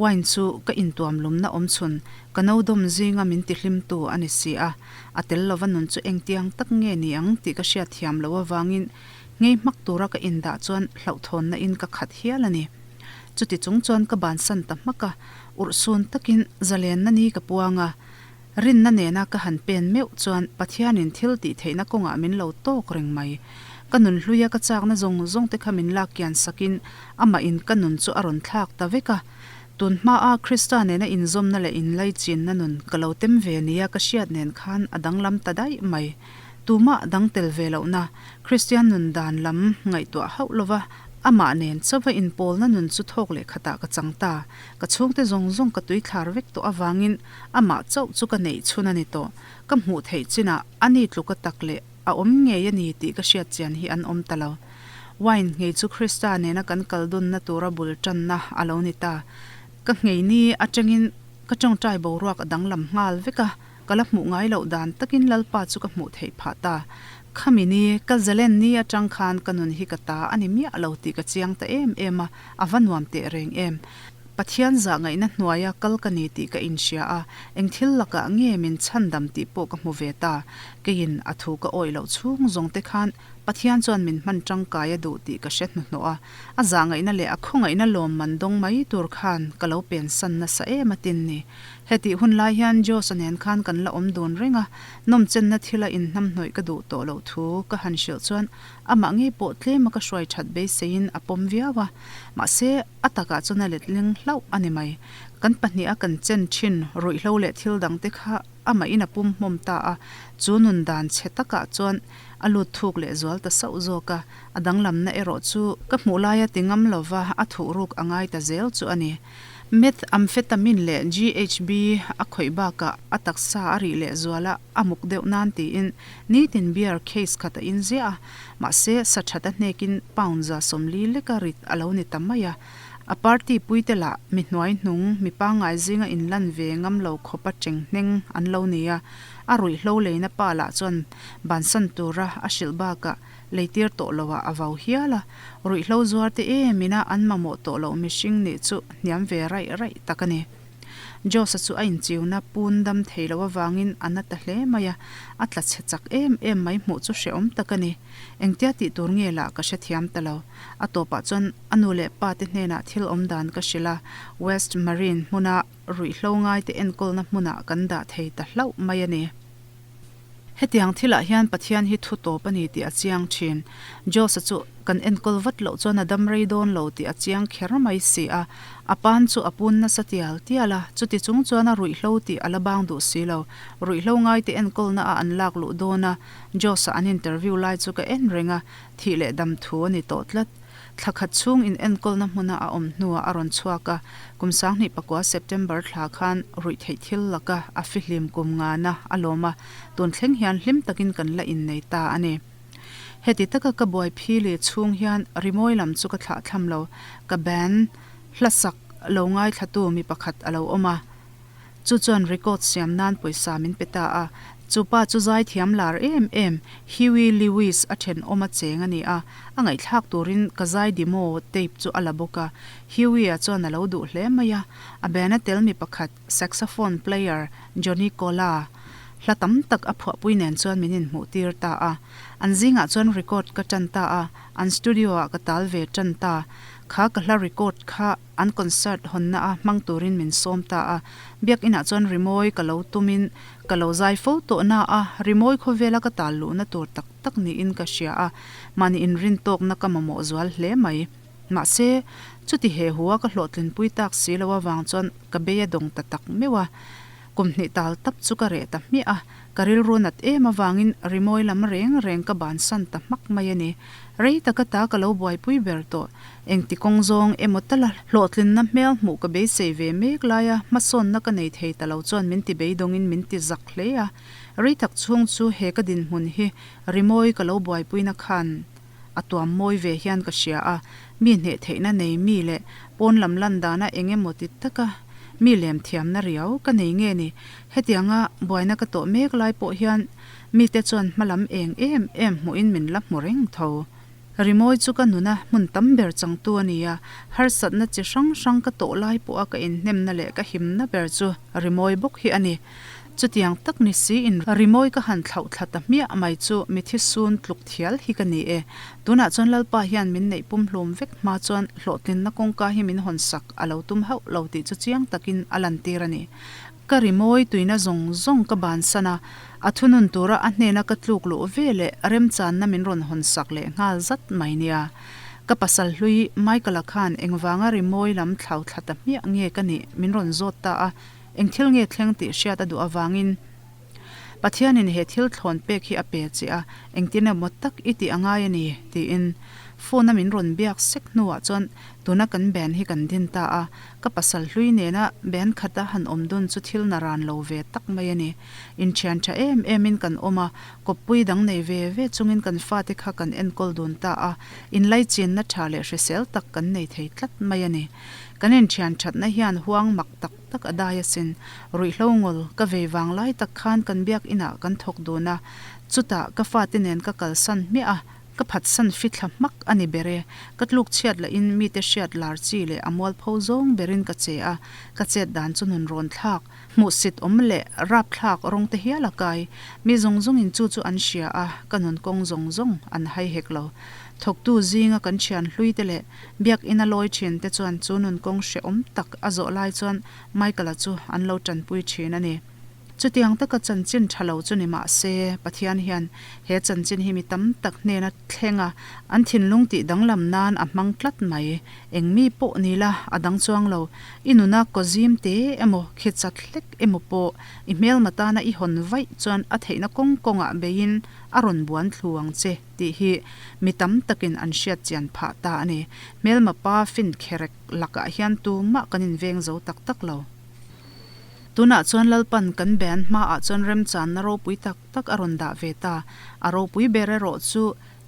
Wine chu ka intuam lumna awm chhun, ka no dawm zinga min tihlimtu a ni si a. A tel lova nun chu engtiang tak nge ni ang tih ka hriat thiam loh avangin ngei hmak tura ka indah chuan hlauhthawnna in ka khat hial a ni. Chuti chung chuan ka bansan ta hmak a, urhsun takin zalenna ni ka puang a. Rinna nena ka han pen meuh chuan Pathianin thil tih theihna kawngah min lo tawk reng mai. Ka nun hluia ka chakna zawng zawng te kha min lak kian sakin amahin ka nun chu a rawn thlak ta vek a. Tun hmaa Krista nena inzawmna leh inlaichinna nun ka lo tem ve nia ka hriat nen khan a danglam ta daih mai. Tumah dang tel ve lohna Kristian nun dan lam ngaihtuah hauh lova amah nen chauva inpawlna nun chu thawk leh khatah ka chang ta. Ka chhungte zawng zawng ka tuithlar vek tawh avangin Amah chauh chu ka neih chhun a ni tawh. Ka hmuh theih chinah a ni tluka tak leh a awm ngei a ni tih ka hriat chian hi an awm ta lo. Wine nghei chu Krista nena kan kal dunna tura bul tanna a lo ni ta. Ka nghei ni atangin ka tawngtai boruak a danglam nghal vek a, ka la hmuh ngai loh dan takin Lalpa chu ka hmuh theih phah ta. Khami ni, ka zalen ni atang khan ka nun hi ka ta a ni miah lo tih ka chiang ta em em a, a va nuam teh reng em. Pathian zah ngaihna hnuaia kal ka ni tih ka inhria a, eng thil lakah nge min chhandam tih pawh ka hmu ve ta. Keiin a thu ka awih loh chhung zawng te khan Pathian chuan min hman tangkai a duh tih ka hre hnuhnawh a, a zah ngaihna leh a khawngaihna lawmman dawng mai tur khan ka lo pensan nasa em a tin ni. Hetih hun lai hian Josh-a nen khan kan la awm dun reng a, nawmchenna thila inhnamhnawih ka duh tawh loh thu ka han hrilh chuan amah ngei pawh tlema ka hruai that beiseiin a pawm viau a, mahse, A takah chuan a letling hlauh a ni mai. Kan pahniha kan chen thin ruihhlo leh thil dangte kha amahin a pum hmawm ta a, chu nun dan chhe takah chuan a lut thuk leh zual ta sauh zawk a, a danglamna erawh chu ka hmuh laia ti ngam lova a thuh ruk a ngai ta zel chu a ni. Methamphetamine leh GHB a khawih bakah a taksa a rih leh zual a, a muk deuh nan tiin nitin beer case khat a inziah a, mahse sa that a hnekin pound 40 leka rit a lo ni ta mai a. A party puite lah mi hnuai hnung, mi pangngai zinga inlan ve ngam lo khawpa cheng hneng an lo ni a, a ruihhlo leina pa lah chuan bansan tura a hrilh bakah leitir tawh lo ah a vau hial a, ruihhlo zuar te em ina an mamawh tawh loh mihring nih chu hniam ve raih raih tak a ni. Josh-a chu a inchiuna pun dam thei loh avangin a na ta hle mai a, a tla chhe chak em em mai hmuh chu hrehawm tak a ni. Engtia tih tur nge lah ka hrethiam ta lo. A tawpah chuan a nu leh pa te hnenah thil awm dan ka hrilh a, West Marine hmuna ruihhlo ngaite enkawlna hmunah kan dah thei ta hlauh mai a ni. Hetiang thilah hian Pathian hi thu tawp a ni tih a chiang thin. Josh-a chu kan enkawl vat loh chuan a dam rei dawn lo tih a chiang kher mai si a. A pan chu a pun nasa tial tial a, chuti chung chuan a ruihhlo tih a la bang duh si lo. Ruihhlo ngaite enkawlna a an lak luh dawn a, Josh-a an interview lai chu ka en reng a, thih leh dam thu a ni tawh tlat. Thla khat chhung in enkawlna hmuna a awm hnuah a rawn chhuak a, kum 2009 September thla khan ruihtheih thil laka a fihlim kum ngana a lawm a, tun thleng hian hlim takin kan la innei ta a ni. Heti taka ka buai phili chhung hian rimawi lam chu ka thlah thlam lo, ka band hla sak lo ngaithlatu mi pakhat a lo awm a. Chu chuan record siam nan pawisa min pe ta a, chu pa chu zaithiam lar em em Huey Lewis a thenawm a cheng a ni a, a ngaihthlak turin ka zai demo tape chu a la bawk a, Huey-a chuan a lo duh hle mai a, a band a tel mi pakhat saxophone player Johnny Cola hla tam tak a phuahpui nen chuan min inhmuh tir ta a, an zingah chuan record ka tan ta a, an studio ah ka tal ve tan ta, kha ka hla record kha. An concert hawnna a hmang turin min sawm ta a, biakinah chuan rimawi ka lo tumin ka lo zai fo tawh na a, rimawi khawvela ka tal luhna tur tak tak niin ka hria a, mahni inrin tawkna ka mamawh zual hle mai. Mahse, chuti he hua ka hlawhtlinpui tak si lo avang chuan ka bei a dawng ta tak meuh a. Kum hnih tal tap chu ka reh ta hmiah a, ka rilru nat em avangin rimawi lam reng reng ka bansan ta hmak mai a ni. Rei taka ta ka lo buaipui ber tawh. Engti kawng zawng emaw tala hlawhtlinna hmel hmuh ka beisei ve mek laia hmasawnna ka nei thei ta lo chuan min ti beidawngin min ti zak hle a. Rei tak chhung chu he ka dinhmun hi rimawi ka lo buaipuina khan a tuam mawi ve hian ka hria a, mi hneh theihna nei mi leh pawn lam lan dana eng emaw ti taka mi lem thiamna riau ka nei nge ni? Hetianga buaina ka tawh mek lai pawh hian mite chuan hma lam eng em em hmuhin min la hmu reng tho. Rimawi chu ka nuna hmun tam ber changtu a ni a, harsatna chi hrang hrang ka tawh lai pawha ka inhnemna leh ka himna ber chu rimawi bawk hi a ni. Chutiang tak ni siin rimawi ka han thlauh thla ta hmiah mai chu mithi sun tluk thial hi ka ni e. Tunah chuan Lalpa hian min neih pumhlum vek hma chuan hlawhtlinna kawngka hi min hawn sak a lo tum hauh lo tih chu chiang takin a lantir a ni. Ka rimawi tuina zawng zawng ka bansan a, a thunun tura a hnena ka tluk luh ve leh remchanna min rawn hawn sak leh nghal zat mai nia. Ka pasal hlui Michael-a khan engvanga rimawi lam thlau thla ta hmiah nge ka nih min rawn zawt ta a, Eng thil nge thleng tih hriat a duh avangin Pathianin he thil thlawn pek hi a pe che a, engtin emaw tak i tih a ngai a ni, tiin phone a min rawn biak sek hnuah chuan tuna kan band hi kan din ta a, ka pasal hlui nena band khata han awm dun chu thil na ran lo ve tak mai a ni. Inthian tha em emin kan awm a, kawppui dang nei ve ve chungin kan fate kha kan enkawl dun ta a, inlaichinna tha leh hrisel tak kan nei thei tlat mai a ni. Kan inthian thatna hian huang mak tak tak a dai asin. Ruihhlo ngawl ka vei vang lai tak khan kan biak inah kan thawk dun a, chutah ka fate nen ka kalsan hmiah a, ka phatsan fithla hmak a ni ber e. Ka tluk chhiat lahin mite hriat lar chi leh a mualpho zawng berin ka che a, ka chet dan chu nun rawn thlak, hmuhsit awm leh rapthlak rawng te hial a kai. Mi zawng zawngin chu chu an hria a, ka nun kawng zawng zawng an hai hek lo. Thawktu zinga kan thian hlui te leh Biakinn a lawi thin te chuan chu nun kawng hrehawm tak a zawh lai chuan Michael-a chu an lo tanpui thin a ni. Chutiang taka chanchin tha lo chu ni mah se, Pathian hian he chanchin hi mi tam tak hnena thleng a, an thinlung tih danglam nan a hmang tlat mai. Eng mi pawh ni la, a dang chuang lo. I nuna kaw zim te emaw, khi chat hlek emaw pawh i hmelma tana i hawn vaih chuan a theihna kawng kawngah beiin a rawn buan thlu ang che. Tih hi mi tam takin an hriat chian phah ta a ni. Hmelma pa fin kherek lakah hian tumah kan inveng zo tak tak lo. Tunah chuan Lalpan kan band hmaah chuan remchanna ropui tak tak a rawn dah ve ta. A ropui ber erawh chu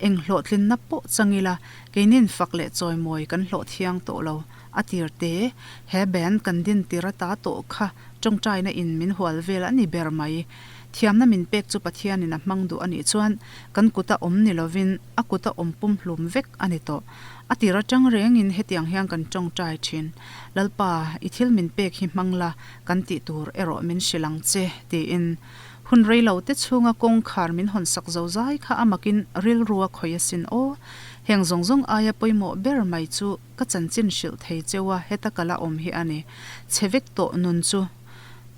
eng hlawhtlinna pawh chang ila keinin fak leh chawimawi kan hlawh thiang tawh lo. A tir te, he band kan din tir ata tawh kha tawngtaina in min hual vel a ni ber mai. Thiamna min pek chu Pathianin a hmang duh a nih chuan kan kuta awm ni lovin a kuta awm pumhlum vek a ni tawh. A tir atang rengin hetiang hian kan tawngtai thin, Lalpa, i thil min pek hi hmang la, kan tih tur erawh min hrilh ang che, tiin. Hun rei lo te chhunga kawngkhar min hawn sak zo zai kha a makin rilru a khawih asin aw. Heng zawng zawng aia pawimawh ber mai chu ka chanchin hrilh thei cheu a heta ka la awm hi a ni. Chhe vek tawh nun chu.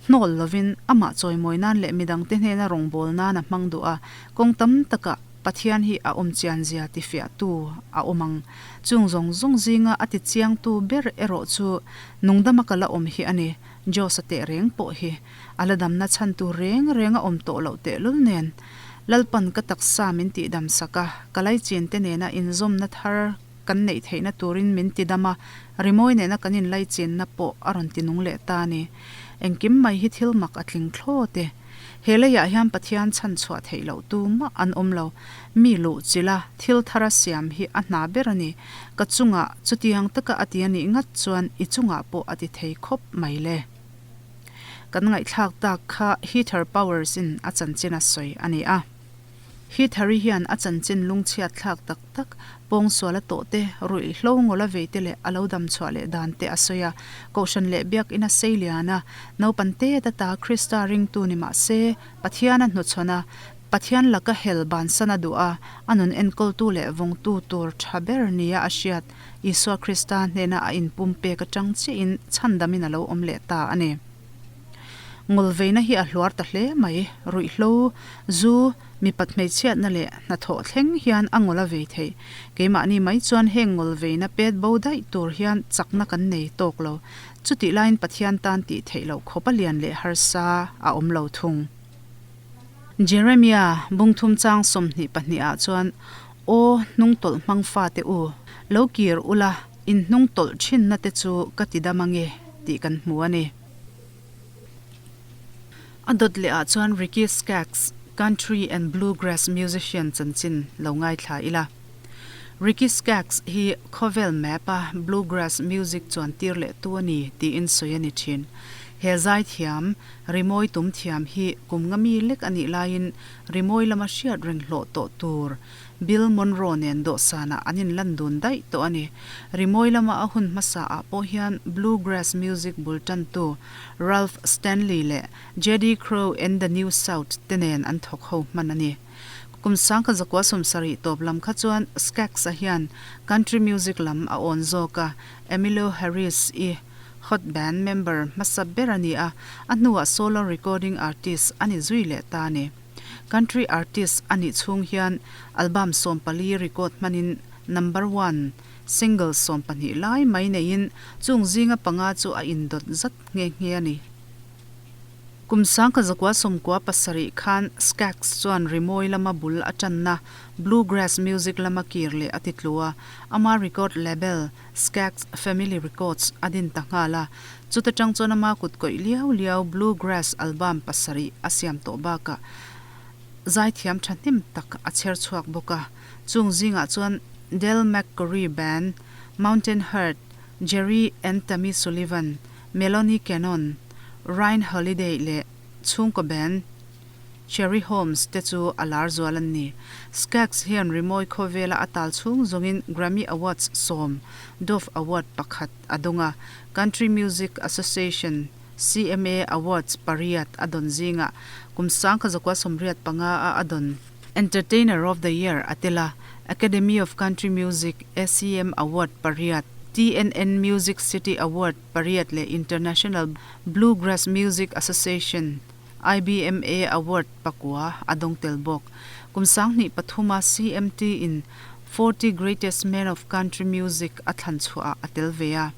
Hnawl lovin amah chawimawi nan leh midangte hnena rawngbâwl nan a hmang duh a, kawng tam takah Pathian hi a awm chianzia tifiahtu a awm ang. Chung zawng zawng zinga a tichiangtu ber erawh chu nungdama ka la awm hi a ni. Josh-a teh reng pawh hi a la damna chhan tur reng reng a awm tawh loh tehlul nen. Lalpan ka taksa min tihdam sak a, ka laichin te nena inzawmna thar kan neih theihna turin min tidam a, rimawi nena kan inlaichinna pawh a rawn tinung leh ta a ni. Engkim mai hi thil mak a tling thlawt e. He leiah hian Pathian chhan chhuah theih loh tu mah an awm lo. Mi luh chilh a, thil thara siam hi a hna ber a ni. Ka chungah chutiang taka a ti a nih ngat chuan i chungah pawh a ti thei khawp mai le. Kan ngaihthlak tak kha Heather Powers in a chanchin a sawi a ni a. Heathery hian a chanchin lungchhiat thlak tak tak, pawngsual a tawh te, ruihhlo ngawla vei te leh a lo dam chhuah leh dan te a sawi a. Kohhran leh biakinn a sei lian a, naupan tet ata Krista ringtu ni mah se, Pathian a hnuchhawn a, Pathian laka hel bansan a duh a, a nun enkawltu leh vawngtu tur tha ber nia a hriat Isua Krista hnena a inpumpek atang chiahin chhandamin a lo awm leh ta a ni. Ngawlveina hi a hluar ta hle mai. Ruihhlo, zu, mipat hmeichhiatna leh hnathawh thleng hian a ngawl a vei thei. Keimahni mai chuan heng ngawlveina pet bo daih tur hian chakna kan nei tawk lo. Chutih laiin Pathian tan tih theih loh khawp a lian leh harsa a awm lo thung. Jeremia bungthum chang 22 ah chuan, Aw hnungtawlh hmang fate u, lo kir ula, in hnungtawlh thinna te chu ka ti dam ange tih kan hmu a ni. A dawt leh ah chuan Ricky Skaggs, country and bluegrass musician chanchin lo ngaithla ila. Ricky Skaggs hi khawvel map a bluegrass music chuan tir leh tu a ni tiin sawi a ni thin. He zaithiam, rimawi tum thiam hi kum nga mi lek a nih laiin rimawi lama hriat reng hlawh tawh tur Bill Monroe nen dawhsanah an inlan dun daih tawh a ni. Rimawi lama a hun hmasaah pawh hian bluegrass music bul tantu Ralph Stanley leh JD Crowe and the New South te nen an thawk ho hman a ni. Kum 1970 tawp lam kha chuan Skaggs-a hian country music lam a awn zawk a, Emmylou Harris-i Hot Band member hmasa ber a ni a, a hnuah solo recording artist a ni zui leh ta a ni. Country artist a nih chhung hian album 14 record hmanin number one single 12 lai mai neiin chung zinga panga chu a indawt zat nghe nghe a ni. Kum 1997 khan Skaggs chuan rimawi lama bul a tanna bluegrass music lama kir leh a ti tlu a, ama record label Skaggs Family Records a din ta nghal a, chuta tang chuan ama kut kawih liau liau bluegrass album pasarih a siam tawh bakah zaithiam thahnem tak a chher chhuak bawk a, chung zingah chuan Del McCoury Band, Mountain Herd, Jerry and Tammy Sullivan, Melanie Cannon, Ryan Holiday leh chhungkaw band Cherry Holmes te chu a lar zual an ni. Skaggs hian rimawi khawvela a tal chhung zawngin Grammy Awards sawm, Dove Award pakhat a dawng a, Country Music Association, CMA, Awards pariat a dawn zingah kum 1985 a a dawn. Entertainer of the Year a tel a, Academy of Country Music, ACM, Award pariat, TNN Music City Award pariat leh International Bluegrass Music Association, IBMA Award pakua a dawng tel bawk. Kum 2003 a CMT in 40 Greatest Men of Country Music a thlan chhuahah a tel ve a.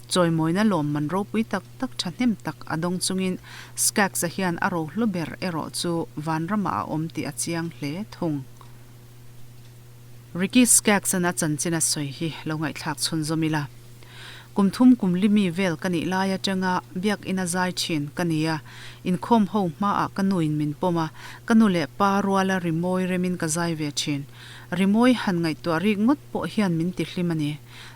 Chawimawina lawmman ropui tak tak thahnem tak a dawng chungin Skaggs-a hian a rohlu ber erawh chu vanramah a awm tih a chiang hle thung. Ricky Skaggs-a'n a chanchin a sawi hi lo ngaihthlak chhunzawm ila. Kum thum kum li mi vel ka nih lai atanga biakinn a zai thin ka ni a, inkhawm ho hmaah ka nuin min pawm a, ka nu leh pa ruala rimawi remin ka zai ve thin. Rimawi han ngaihtuah rik ngawt pawh hian min ti hlim a ni.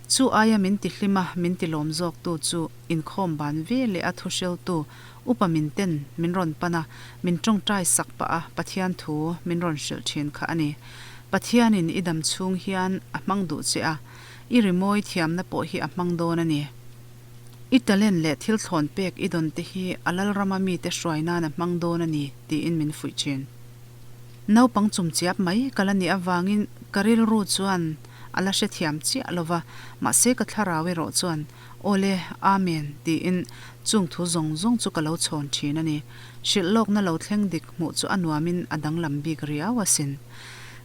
Chu aia min ti hlim a, min ti lawm zawktu chu inkhawm ban ve leh a thuhriltu upa min ten min rawn pan a, min tawngtai sak pah a Pathian thu min rawn hrilh thin kha a ni. Pathianin i dam chhung hian a hmang duh che a, I rimawi thiamna pawh hi a hmang dawn a ni. I talent leh thil thlawn pek i dawn te hi a lalrama mite hruai nan a hmang dawn a ni, tiin min fuih thin. Naupang chumchiap mai ka la nih avangin ka rilru chuan a la hrethiam chiah lo va, mahse ka thlarau erawh chuan Awle, Amen, tiin chung thu zawng zawng chu ka lo chhawn thin a ni. Hrilh lawkna lo thleng dik hmuh chu a nuamin a danglam bik riau asin.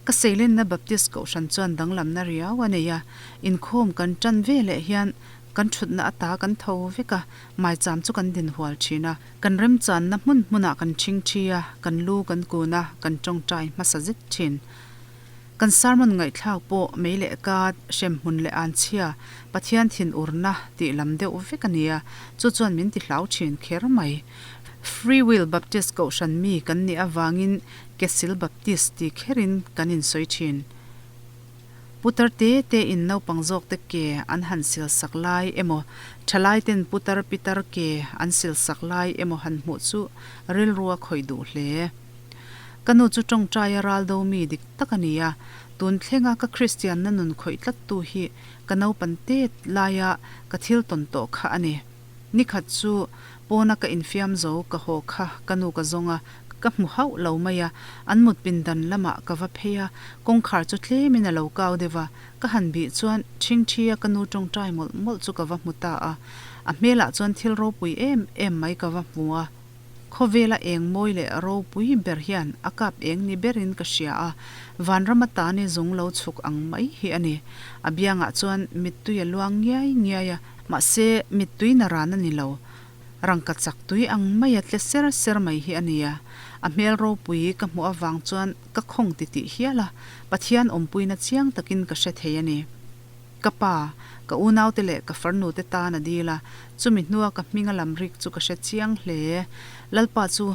Ka seilenna Baptist Kohhran chuan danglamna riau a nei a, inkhawm kan tan ve leh hian kan thutna ata kan tho vek a, maicham chu kan dinhual thin a. Kan remchanna hmun hmunah kan ṭhingṭhi a, kan lu kan kun a, kan ṭawngṭai hmasa zet ṭhin. Kan sermon ngaihthlak pawh mei leh kat, hremhmun leh anchhia, Pathian thinurna tih lam deuh vek a nia, chu chuan min ti hlau ṭhin kher mai. Free Will Baptist Kohhran mi kan nih avangin Kesil Baptist ti kherin kan insawi ṭhin. Putar te te in naupang zawk te ke an han sil sak lai emaw, thalai ten putar pitar ke an sil sak lai emaw han hmuh chu rilru a khawih duh hle. Ka nu chu tawngtaia ral do mi dik tak a ni a, tun thlenga ka Kristianna nun khawih tlat tu hi ka naupan tet laia ka thil tawn tawh kha a ni. Nikhat chu pawna ka infiam zo ka haw kha ka nu ka zawng a, ka hmu hauh lo mai a, an mut pindan lamah ka va phei a, kawngkhar chu tlemin a lo kau deuh a, ka han bih chuan ṭhingṭhi a ka nu ṭawngṭai mawlh mawlh chu ka va hmu ta a, a hmelah chuan thil ropui em em mai ka va hmu a. Khawvela eng mawi leh ropui ber hian a kap eng ni berin ka hria a, vanram atani zung lo chhuk ang mai hi a ni. A biangah chuan mittui a luang ngiai ngiai a, mahse mittui na ran a ni lo. Rangka chak tui ang maia tle ser ser mai hi a ni a, a hmel ropui ka hmuh avang chuan ka khawng titih hial a, Pathian awmpuina chiang takin ka hre thei a ni. Ka pa, ka unaute leh ka farnute tan a dil a, chumi hnua ka hminga lam rik chu ka hre chiang hle. Lalpa chu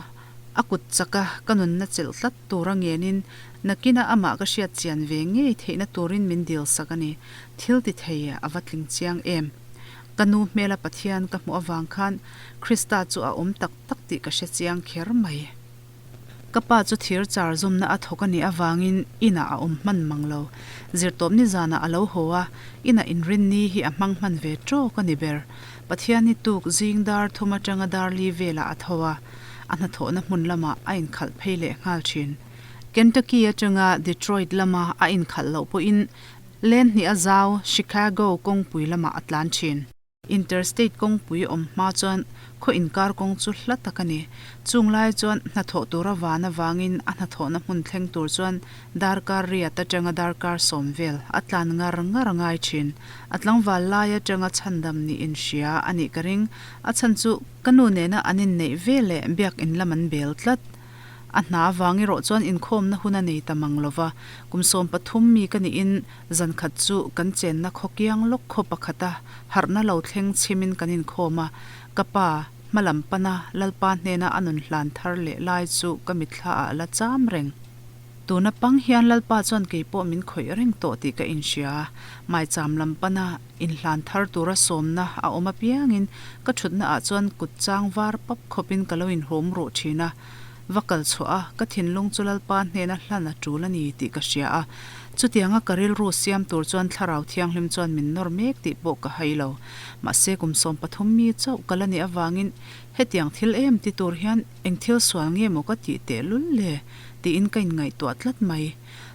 a kut chaka ka nunna chelh tlat tura ngenin nakina amah ka hriat chian ve ngei theihna turin min dil sak a ni. Thil ti thei a va tling chiang em. Ka nu hmela Pathian ka hmuh avang khan Krista chu a awm tak tak tih ka hre chiang kher mai. Ka pa chu thir char zawmna a thawk a nih avangin inah a awm hman mang lo. Zirtawpni zanah a lo haw a, inah inrinni hi a hmang hman ve tawk a ni ber. Pathianni tuk zing dar thum atanga dar li velah a tho a, a hnathawhna hmun lamah a inkhalh phei leh nghal thin. Kentucky atanga Detroit lama a inkhalh loh pawhin len hnih a zau Chicago kawngpui lamah a tlan thin. Interstate kawngpui awm hma chuan khaw inkar kawng chu hla tak a ni. Chung lai chuan hnathawh tura van avangin a hnathawhna hmun thleng tur chuan darkar riat atanga darkar sawm vel a tlan ngar ngar a ngai thin. A tlangval lai atanga chhandam nih inhria a nih ka ring. A chhan chu ka nu nena an inneih ve leh biakin lam an bel tlat. A hna avang erawh chuan inkhawmna hun a nei ta mang lova, kum 13 mi ka niin Zan khat chu kan chenna khaw kiang lawk khaw pakhata harhna lo thleng chhimin kan inkhawm a, ka pa hmalam pana Lalpa hnena a nun hlan thar leh lai chu ka mitthla ah a la cham reng. Tuna pang hian Lalpa chuan kei pawh min khawih reng tawh tih ka inhria. Maicham lam pana inhlan thar tura sawmna a awm apiangin ka thutna ah chuan kut chang var pap khawpin ka lo inhawm ruh thin a, Va kal chhuah a, ka thinlung chu Lalpa hnena hlan a tul a ni tih ka hria a. Chutianga ka rilru siam tur chuan Thlarau Thianghlim chuan min nawr mek tih pawh ka hai lo. Mahse kum 13 mi chauh ka la nih avangin hetiang thil em ti tur hian eng thil sual nge maw ka tih tehlul le tiin ka inngaihtuah tlat mai.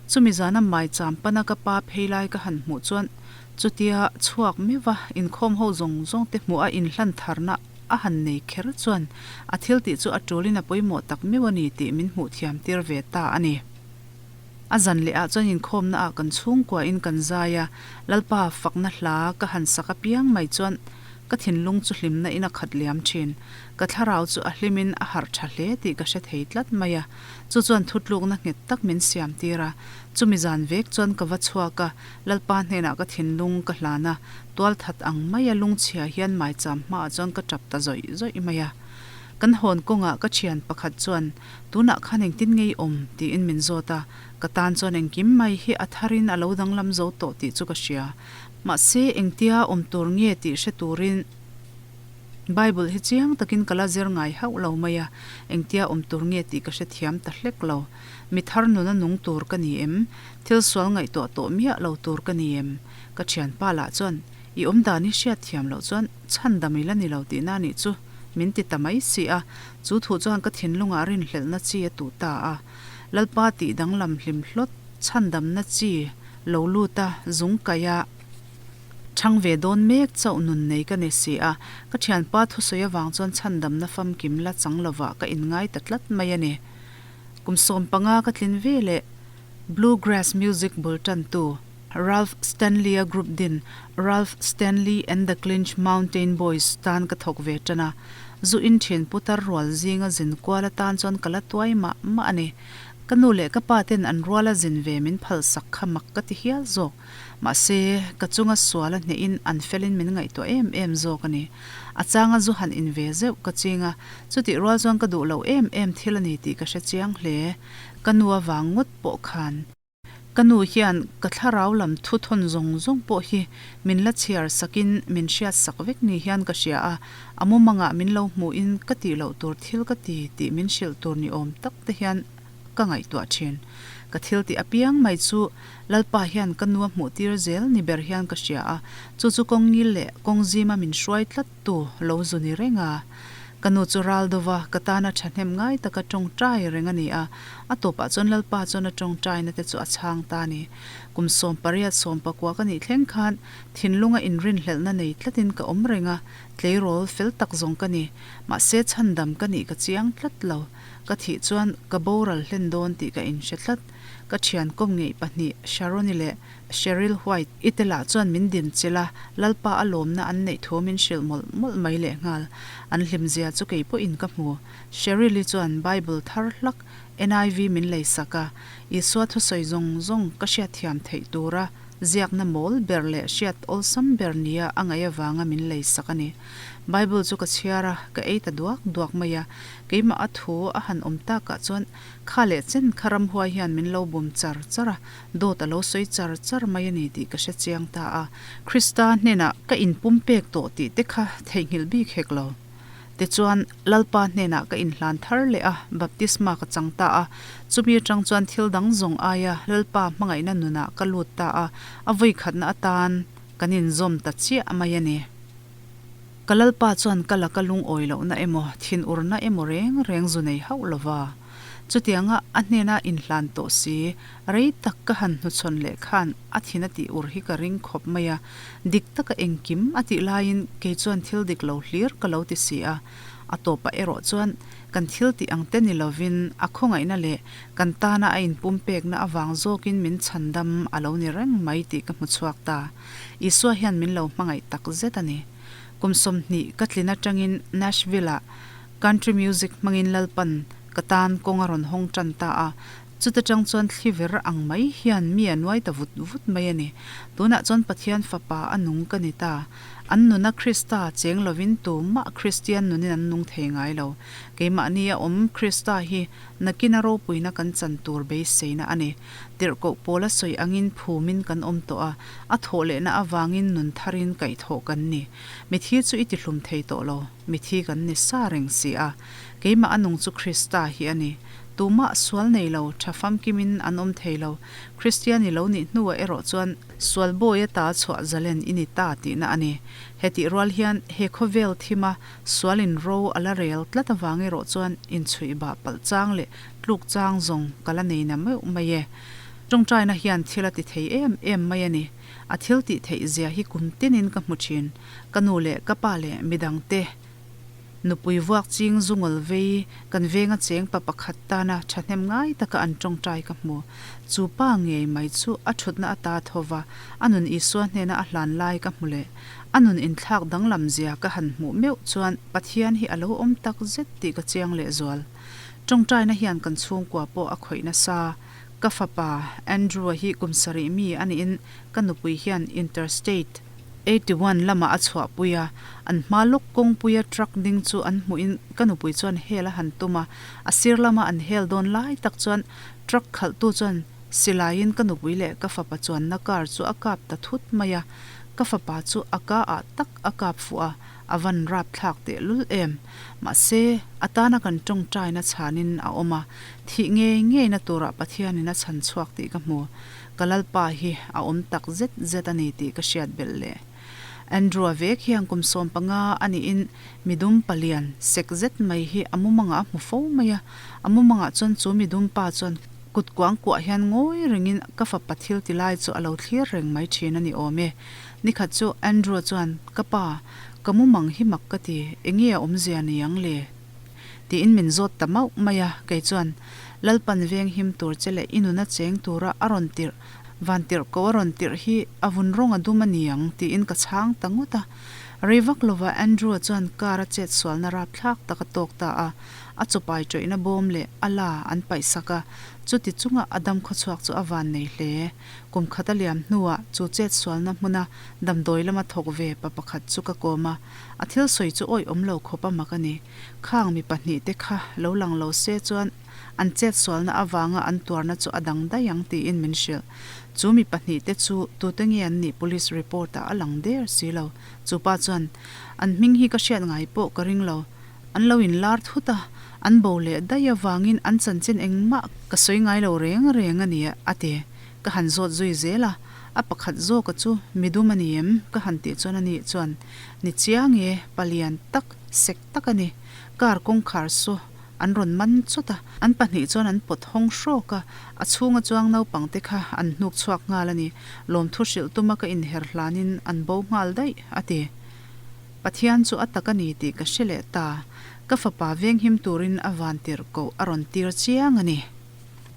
Chumi zana maicham pana ka pa phei lai ka han hmuh chuan chutia chhuak meuh a inkhawm ho zawng zawng te hmuh a inhlan tharna a han nei kher chuan a thil tih chu a tulin a pawimawh tak meuh a ni tih min hmuh thiam tir ve ta a ni. A zan leh ah chuan inkhawmna ah kan chhungkua in kan zai a, Lalpa fakna hla ka han sak apiang mai chuan ka thinlung chu hlimna in a khat liam thin. Ka thlarau chu a hlimin a harh tha hle tih ka hre thei tlat mai a, chu chuan thutlukna nghet tak min siam tir a. Chumi zan vek chuan ka va chhuak a, Lalpa hnenah ka thinlung ka hlan a, tualthat ang maia lungchhia hian maicham hmaah chuan ka tap ta zawih zawih mai a. Kan hawn kawngah ka thian pakhat chuan, Tunah khan engtin nge i awm? tiin min zawt a, ka tan chuan engkim mai hi a tharin a lo danglam zo tawh tih chu ka hria. Mahse, engtia awm tur nge tih hre turin Bible hi chiang takin ka la zir ngai hauh lo mai a, engtia awm tur nge tih ka hrethiam ta hlek lo. Mi thar nuna nung tur ka ni em? Thil sual ngaihtuah tawh miah lo tur ka ni em? Ka thianpa lah chuan, I awm dan i hriat thiam loh chuan chhandam i la ni lo tihna nih chu, min ti ta mai si a. Chu thu chuan ka thinlungah rinhlelhna chi a tuh ta a. Lalpa tih danglam hlim hlawt, chhandamna chi lo lut a, zung kaih a. Ṭhang ve dawn mek chauh nun nei ka ni si a, ka ṭhianpa thusawi avang chuan chhandamna famkim la chang lovah ka inngai ta tlat mai a ni. Kum 15 ka tlin ve leh Bluegrass music bul ṭantu Ralph Stanley-a group din Ralph Stanley and the Clinch Mountain Boys tan ka thawk ve ṭan a, zu in ṭhin putar rual zinga zin kual atan chuan ka la tuai mah mah a ni. Ka nu leh ka pa ten an ruala zin ve min phalsak kha mak ka ti hial zawk. Mahse, ka chunga sual a hnehin an felin min ngaihtuah em em zawk a ni. A changa zu han in ve zeuh ka ching a, chutih rual chuan ka duh loh em em thil a ni tih ka hre chiang hle. Ka nu avang ngawt pawh khan. Ka nu hian ka thlarau lam thu thawn zawng zawng pawh hi min la chhiar sakin min hriat sak vek ni hian ka hria a, a mumangah min lo hmuhin ka tih loh tur thil ka ti tih min hrilh tur ni awm tak te hian ka ngaihtuah thin. Ka thil tih apiang mai chu Lalpa hian ka nu a hmuh tir zel ni ber hian ka hria a, chu chu kawng ngil leh kawng zima min hruai tlat tu lo zu ni reng a. Ka nu chu ral dova ka tana thahnem ngai taka tawngtai reng a ni a, a tawpah chuan Lalpa chuan a tawngtaina te chu a chhang ta a ni. Kum 18 19 ka nih thleng khan thinlunga inrinhlelhna nei tlatin ka awm reng a, tleirawl fel tak zawng ka ni. Mahse chhandam ka nih ka chiang tlat lo. Ka thih chuan ka boral hlen dawn tih ka inhre tlat. Ka thian kawm ngeih pahnih Sharoni leh Sheryl White i te lah chuan min din chilh a, Lalpa a lawmna an neih thu min hrilh mawlh mawlh mai lehnghal. An hlimzia chu kei pawhin ka hmu. Sheryl i chuan Bible thar hlak NIV min lei sak a, Isua thusawi zawng zawng ka hriatthiam theih tura ziakna mawl ber leh hriat awlsam ber nia a ngaih avanga min lei sak a ni. Bible chu ka chhiar a, ka ei ta duak duak mai a, keimah a thu a han awm takah chuan Kha leh chen kha ramhuai hian min lo bum char char a, dawt a lo sawi char char mai a ni tih ka hre chiang ta a. Krista hnenah ka inpumpek tawh tih te kha theihnghilh bik hek lo. Tichuan, Lalpa hnenah ka inhlan thar leh a, baptisma ka chang ta a. Chumi atang chuan thil dang zawng aia Lalpa hmangaihna nunah ka lut ta a, a vawikhatna atan kan inzawm ta chiah mai a ni. Ka Lalpa chuan ka laka lungawi lohna emaw, thinurna emaw reng reng zu nei hauh lo va. Chutianga a hnena inhlan tawh si, rei tak ka han hnuchhawn leh khan a thin a tih ur hi ka ring khawp mai a, dik taka engkim a tih laiin kei chuan thil dik lo hlir ka lo ti si a. A tawpah erawh chuan kan thil tih ang te ni lovin a khawngaihna leh kan tana a inpumpekna avang zawkin min chhandam a lo ni reng mai tih ka hmu chhuak ta. Isua hian min lo hmangaih tak zet a ni. Kum 20 ka tlin atangin Nashville-ah country music hmangin Lalpan ka tan kawng a rawn hawng tan ta a, chuta tang chuan thli ver ang mai hian mi a nuai ta vut vut mai a ni. Tunah chuan Pathian Fapa a nung ka ni ta. An nuna Krista cheng lovin tumah Kristian nunin an nung thei ngai lo. Keimahni a awm Krista hi nakina ropuina kan chan tur beiseina a ni. Tirhkoh pawl a sawi angin phumin kan awm tawh a, a thawh lehna avangin nun tharin kaihthawh kan ni. Mithi chu i tihlum thei tawh lo, mithi kan ni sa reng si a. Keimah a nung chu Krista hi a ni. Tumah sual nei lo, tha famkimin an awm thei lo. Kristian i lo nih hnuah erawh chuan sual bawi ata chhuah zalen i ni ta tihna a ni. Hetih rual hian he khawvel thima sualin ro a la rel tlat avang erawh chuan inchhuih bah palh chang leh Tluk chang zawng ka la nei na meuh mai e. Tawngtaina hian thil a ti thei em em mai a ni. A thil tih theih zia hi kum tinin ka hmu thin. Ka nu leh ka pa leh midang te nupui vuak ching zungawl vei kan venga cheng pa pakhat tana thahnem ngai taka an tawngtai ka hmu. Chu pa ngei mai chu a thutna ata tho va, a nun Isua hnena a hlan lai ka hmu leh. A nun inthlak danglam zia ka han hmuh meuh chuan Pathian hi a lo awm tak zet tih ka chiang lehzual. Tawngtaina hian kan chhungkua pawh a khawih nasa. Ka fapa Andrew-a hi kum sarih mi a niin ka nupui hian Interstate 81 lamah a chhuahpui a, an hma lawk kawngpuia truck ding chu an hmuhin ka nupui chuan hel a han tum a, a sir lama an hel dawn lai tak chuan truck khalhtu chuan silaiin ka nupui leh ka fapa chuanna car chu a kap ta thut mai a, ka fapa chu a ka ah tak a kap fuh a. A van rap thlak teh lul em? Mahse, a tana kan tawngtaina chhanin a awm a, thih ngei ngeina turah Pathianin a chhan chhuak tih ka hmu. Ka Lalpa hi a awm tak zet zet a ni tih ka hriat belh leh. Andrew-a vek hian kum 15 a niin midum palian sek zet mai hi a mumangah a hmu fo mai a. A mumangah chuan chu midum pa chuan kut kuang kuah hian ngawi rengin ka fapa thil ti lai chu a lo thlir reng mai thin a ni awm e. Nikhat chu Andrew-a chuan, Ka pa, ka mumang hi mak ka ti, enge a awmzia ni ang le? Tiin min zawt ta mauh mai a, kei chuan, Lalpan veng him tur che leh i nuna cheng tura a rawn tirh, van tirh ko a rawn tirh hi a vun rawng a dum a ni ang, tiin ka chhang ta ngawt a. Rei vak lova Andrew-a chuan car a chet sualna rapthlak tak a tawk ta a, a chawpai tawihna bawm leh a la an paih sak a, chuti chunga a dam khawchhuak chu a van nei hle. Kum khat a liam hnuah chu chet sualna hmuna damdawi lama thawk ve pa pakhat chu ka kawm a, a thil sawi chu awih awm lo khawp a mak a ni. Khang mi pahnihte kha lo lang lo se chuan an chet sualna avanga an tuarna chu a dang daih ang tiin min hrilh. Chu mi pahnihte chu tute nge an nih police report ah a lang der si lo. Chu pa chuan, An hming hi ka hriat ngai pawh ka ring lo. An lo inlar thut a, an bo leh daih avangin an chanchin engmah ka sawi ngai lo reng reng a ni, a ti. Ka han zawt zui zel a, a pakhat zawka chu midum a ni em? Ka han tih chuan ani chuan, Ni chiang e, palian tak, sek tak a ni. Car kawngkhar saw an rawn man chawt a, an pahnih chuan an pawt hawng hrawk a, a chhunga chuang naupang te kha an hnuk chhuak nghal a ni. Lawmthu hrilh tuma ka inher hlanin an bo nghal daih, a ti. Pathian chu a tak a ni tih ka hre leh ta. Ka fapa venghim turin a van tirh koh a rawn tir chiang a ni.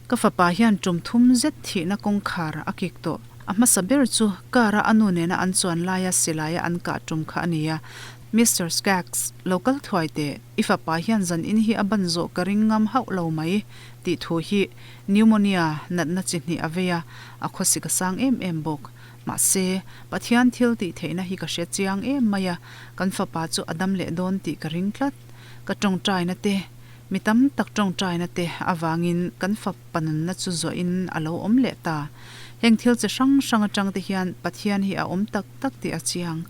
Ka fapa hian tum thum zet thihna kawngkhar a kik tawh. A hmasa ber chu car a a nu nena an chuan laia silaia an kah tum kha a ni a. Mister Skaggs, lo kal thuai teh, i fapa hian zan in hi a ban zawh ka ring ngam hauh lo mai tih thu hi pneumonia natna chi hnih a vei a, a khawsik a sang em em bawk. Mahse, Pathian thil tih theihna hi ka hre chiang em mai a, kan fapa chu a dam leh dawn tih ka ring tlat. Ka tawngtaina te, mi tam tak tawngtaina te avangin kan fapa nunna chu zuahin a lo awm leh ta. Heng thil chi hrang hrang atang te hian Pathian hi a awm tak tak tih a chiang.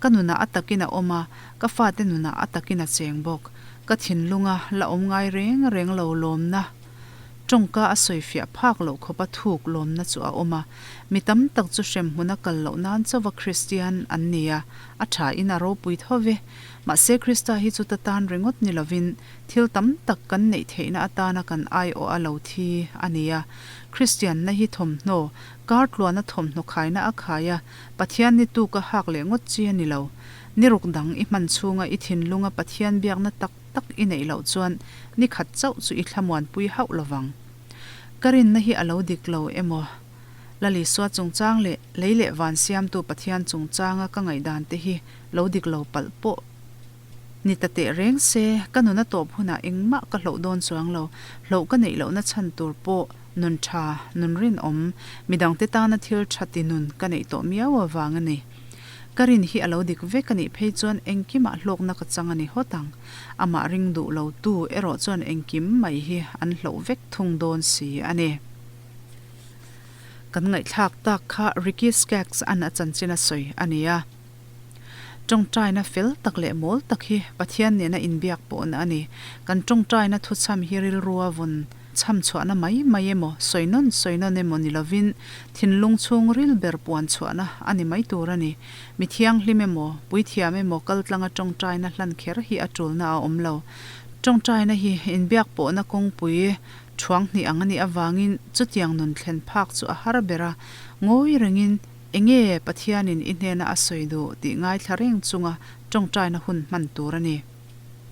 Ka nunah a takin a awm a, ka fate nunah a takin a cheng bawk. Ka thinlunga la awm ngai reng reng lo lawmna. Tawngka a sawifiah phak loh khawpa thuk lawmna chu a awm a. Mi tam tak chu hremhmun a kal loh nan chauva Kristian an ni a, a thain a ropui tho ve. Mahse Krista hi chuta tan ringawt ni lovin thil tam tak kan neih theihna atana kan aiawh a lo thi a ni a. Kristianna hi thawmhnaw, kar tluana thawmhnaw khaina a khai a, Pathian ni tuka hak leh ngawt chi a ni lo. Ni ruk dang i hman chhunga i thinlunga Pathian biakna tak tak i neih loh chuan ni khat chauh chu i thlamuanpui hauh lo vang. Ka rinna hi a lo dik lo emaw? Lalisua chungchang leh lei leh van siamtu Pathian chungchanga ka ngaihdan te hi lo dik lo palh pawh ni ta teh reng se, ka nuna tawp hunah engmah ka hloh dawn chuang lo. Hloh ka neih lohna chhan tur pawh nun tha, nun rinawm, midangte tana thil tha ti nun ka neih tawh miau avang a ni. Ka rin hi a lo dik vek a nih phei chuan engkimah hlawkna ka chang a ni hawt ang. Amah ring duh lo tu erawh chuan engkim mai hi an hloh vek thung dawn si a ni. Kan ngaihthlak tak kha Ricky Skaggs an a chanchin a sawi a ni a. Tawngtaina fel tak leh mawl tak hi Pathian nena inbiak pawhna a ni. Kan tawngtaina thuchham hi rilrua vawn Chham chhuahna mai mai emaw, sawi nawn sawi nawn emaw ni lovin thinlung chhung ril ber puan chhuahna a ni mai tur a ni. Mi thianghlim emaw, puithiam emaw kaltlanga tawngtaina hlan kher hi a tulna a awm lo. Tawngtaina hi inbiak pawhna kawngpui thuang hnih ang a nih avangin chutiang nun thlen phak chu a har ber a, ngawi rengin enge Pathianin i hnena a sawi duh tih ngaithla reng chunga tawngtaina hun hman tur a ni.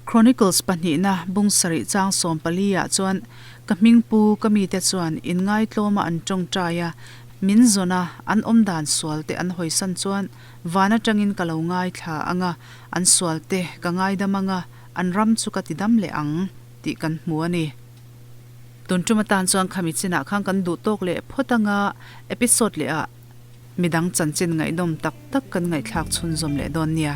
Chronicles pahnihna bung sarih chang 14 ah chuan ka hming pu ka mite chuan inngaitlawma an tawngtai a, min zawn a, an awm dan sual te an hawisan chuan van atangin ka lo ngaithla ang a, an sual te ka ngaidam ang a, an ram chu ka tidam leh ang tih kan hmu a ni. Tun tum atan chuan khami chinah khan kan duh tawk leh phawt ang a, episode leh ah midang chanchin ngaihnawm tak tak kan ngaihthlak chhunzawm leh dawn nia.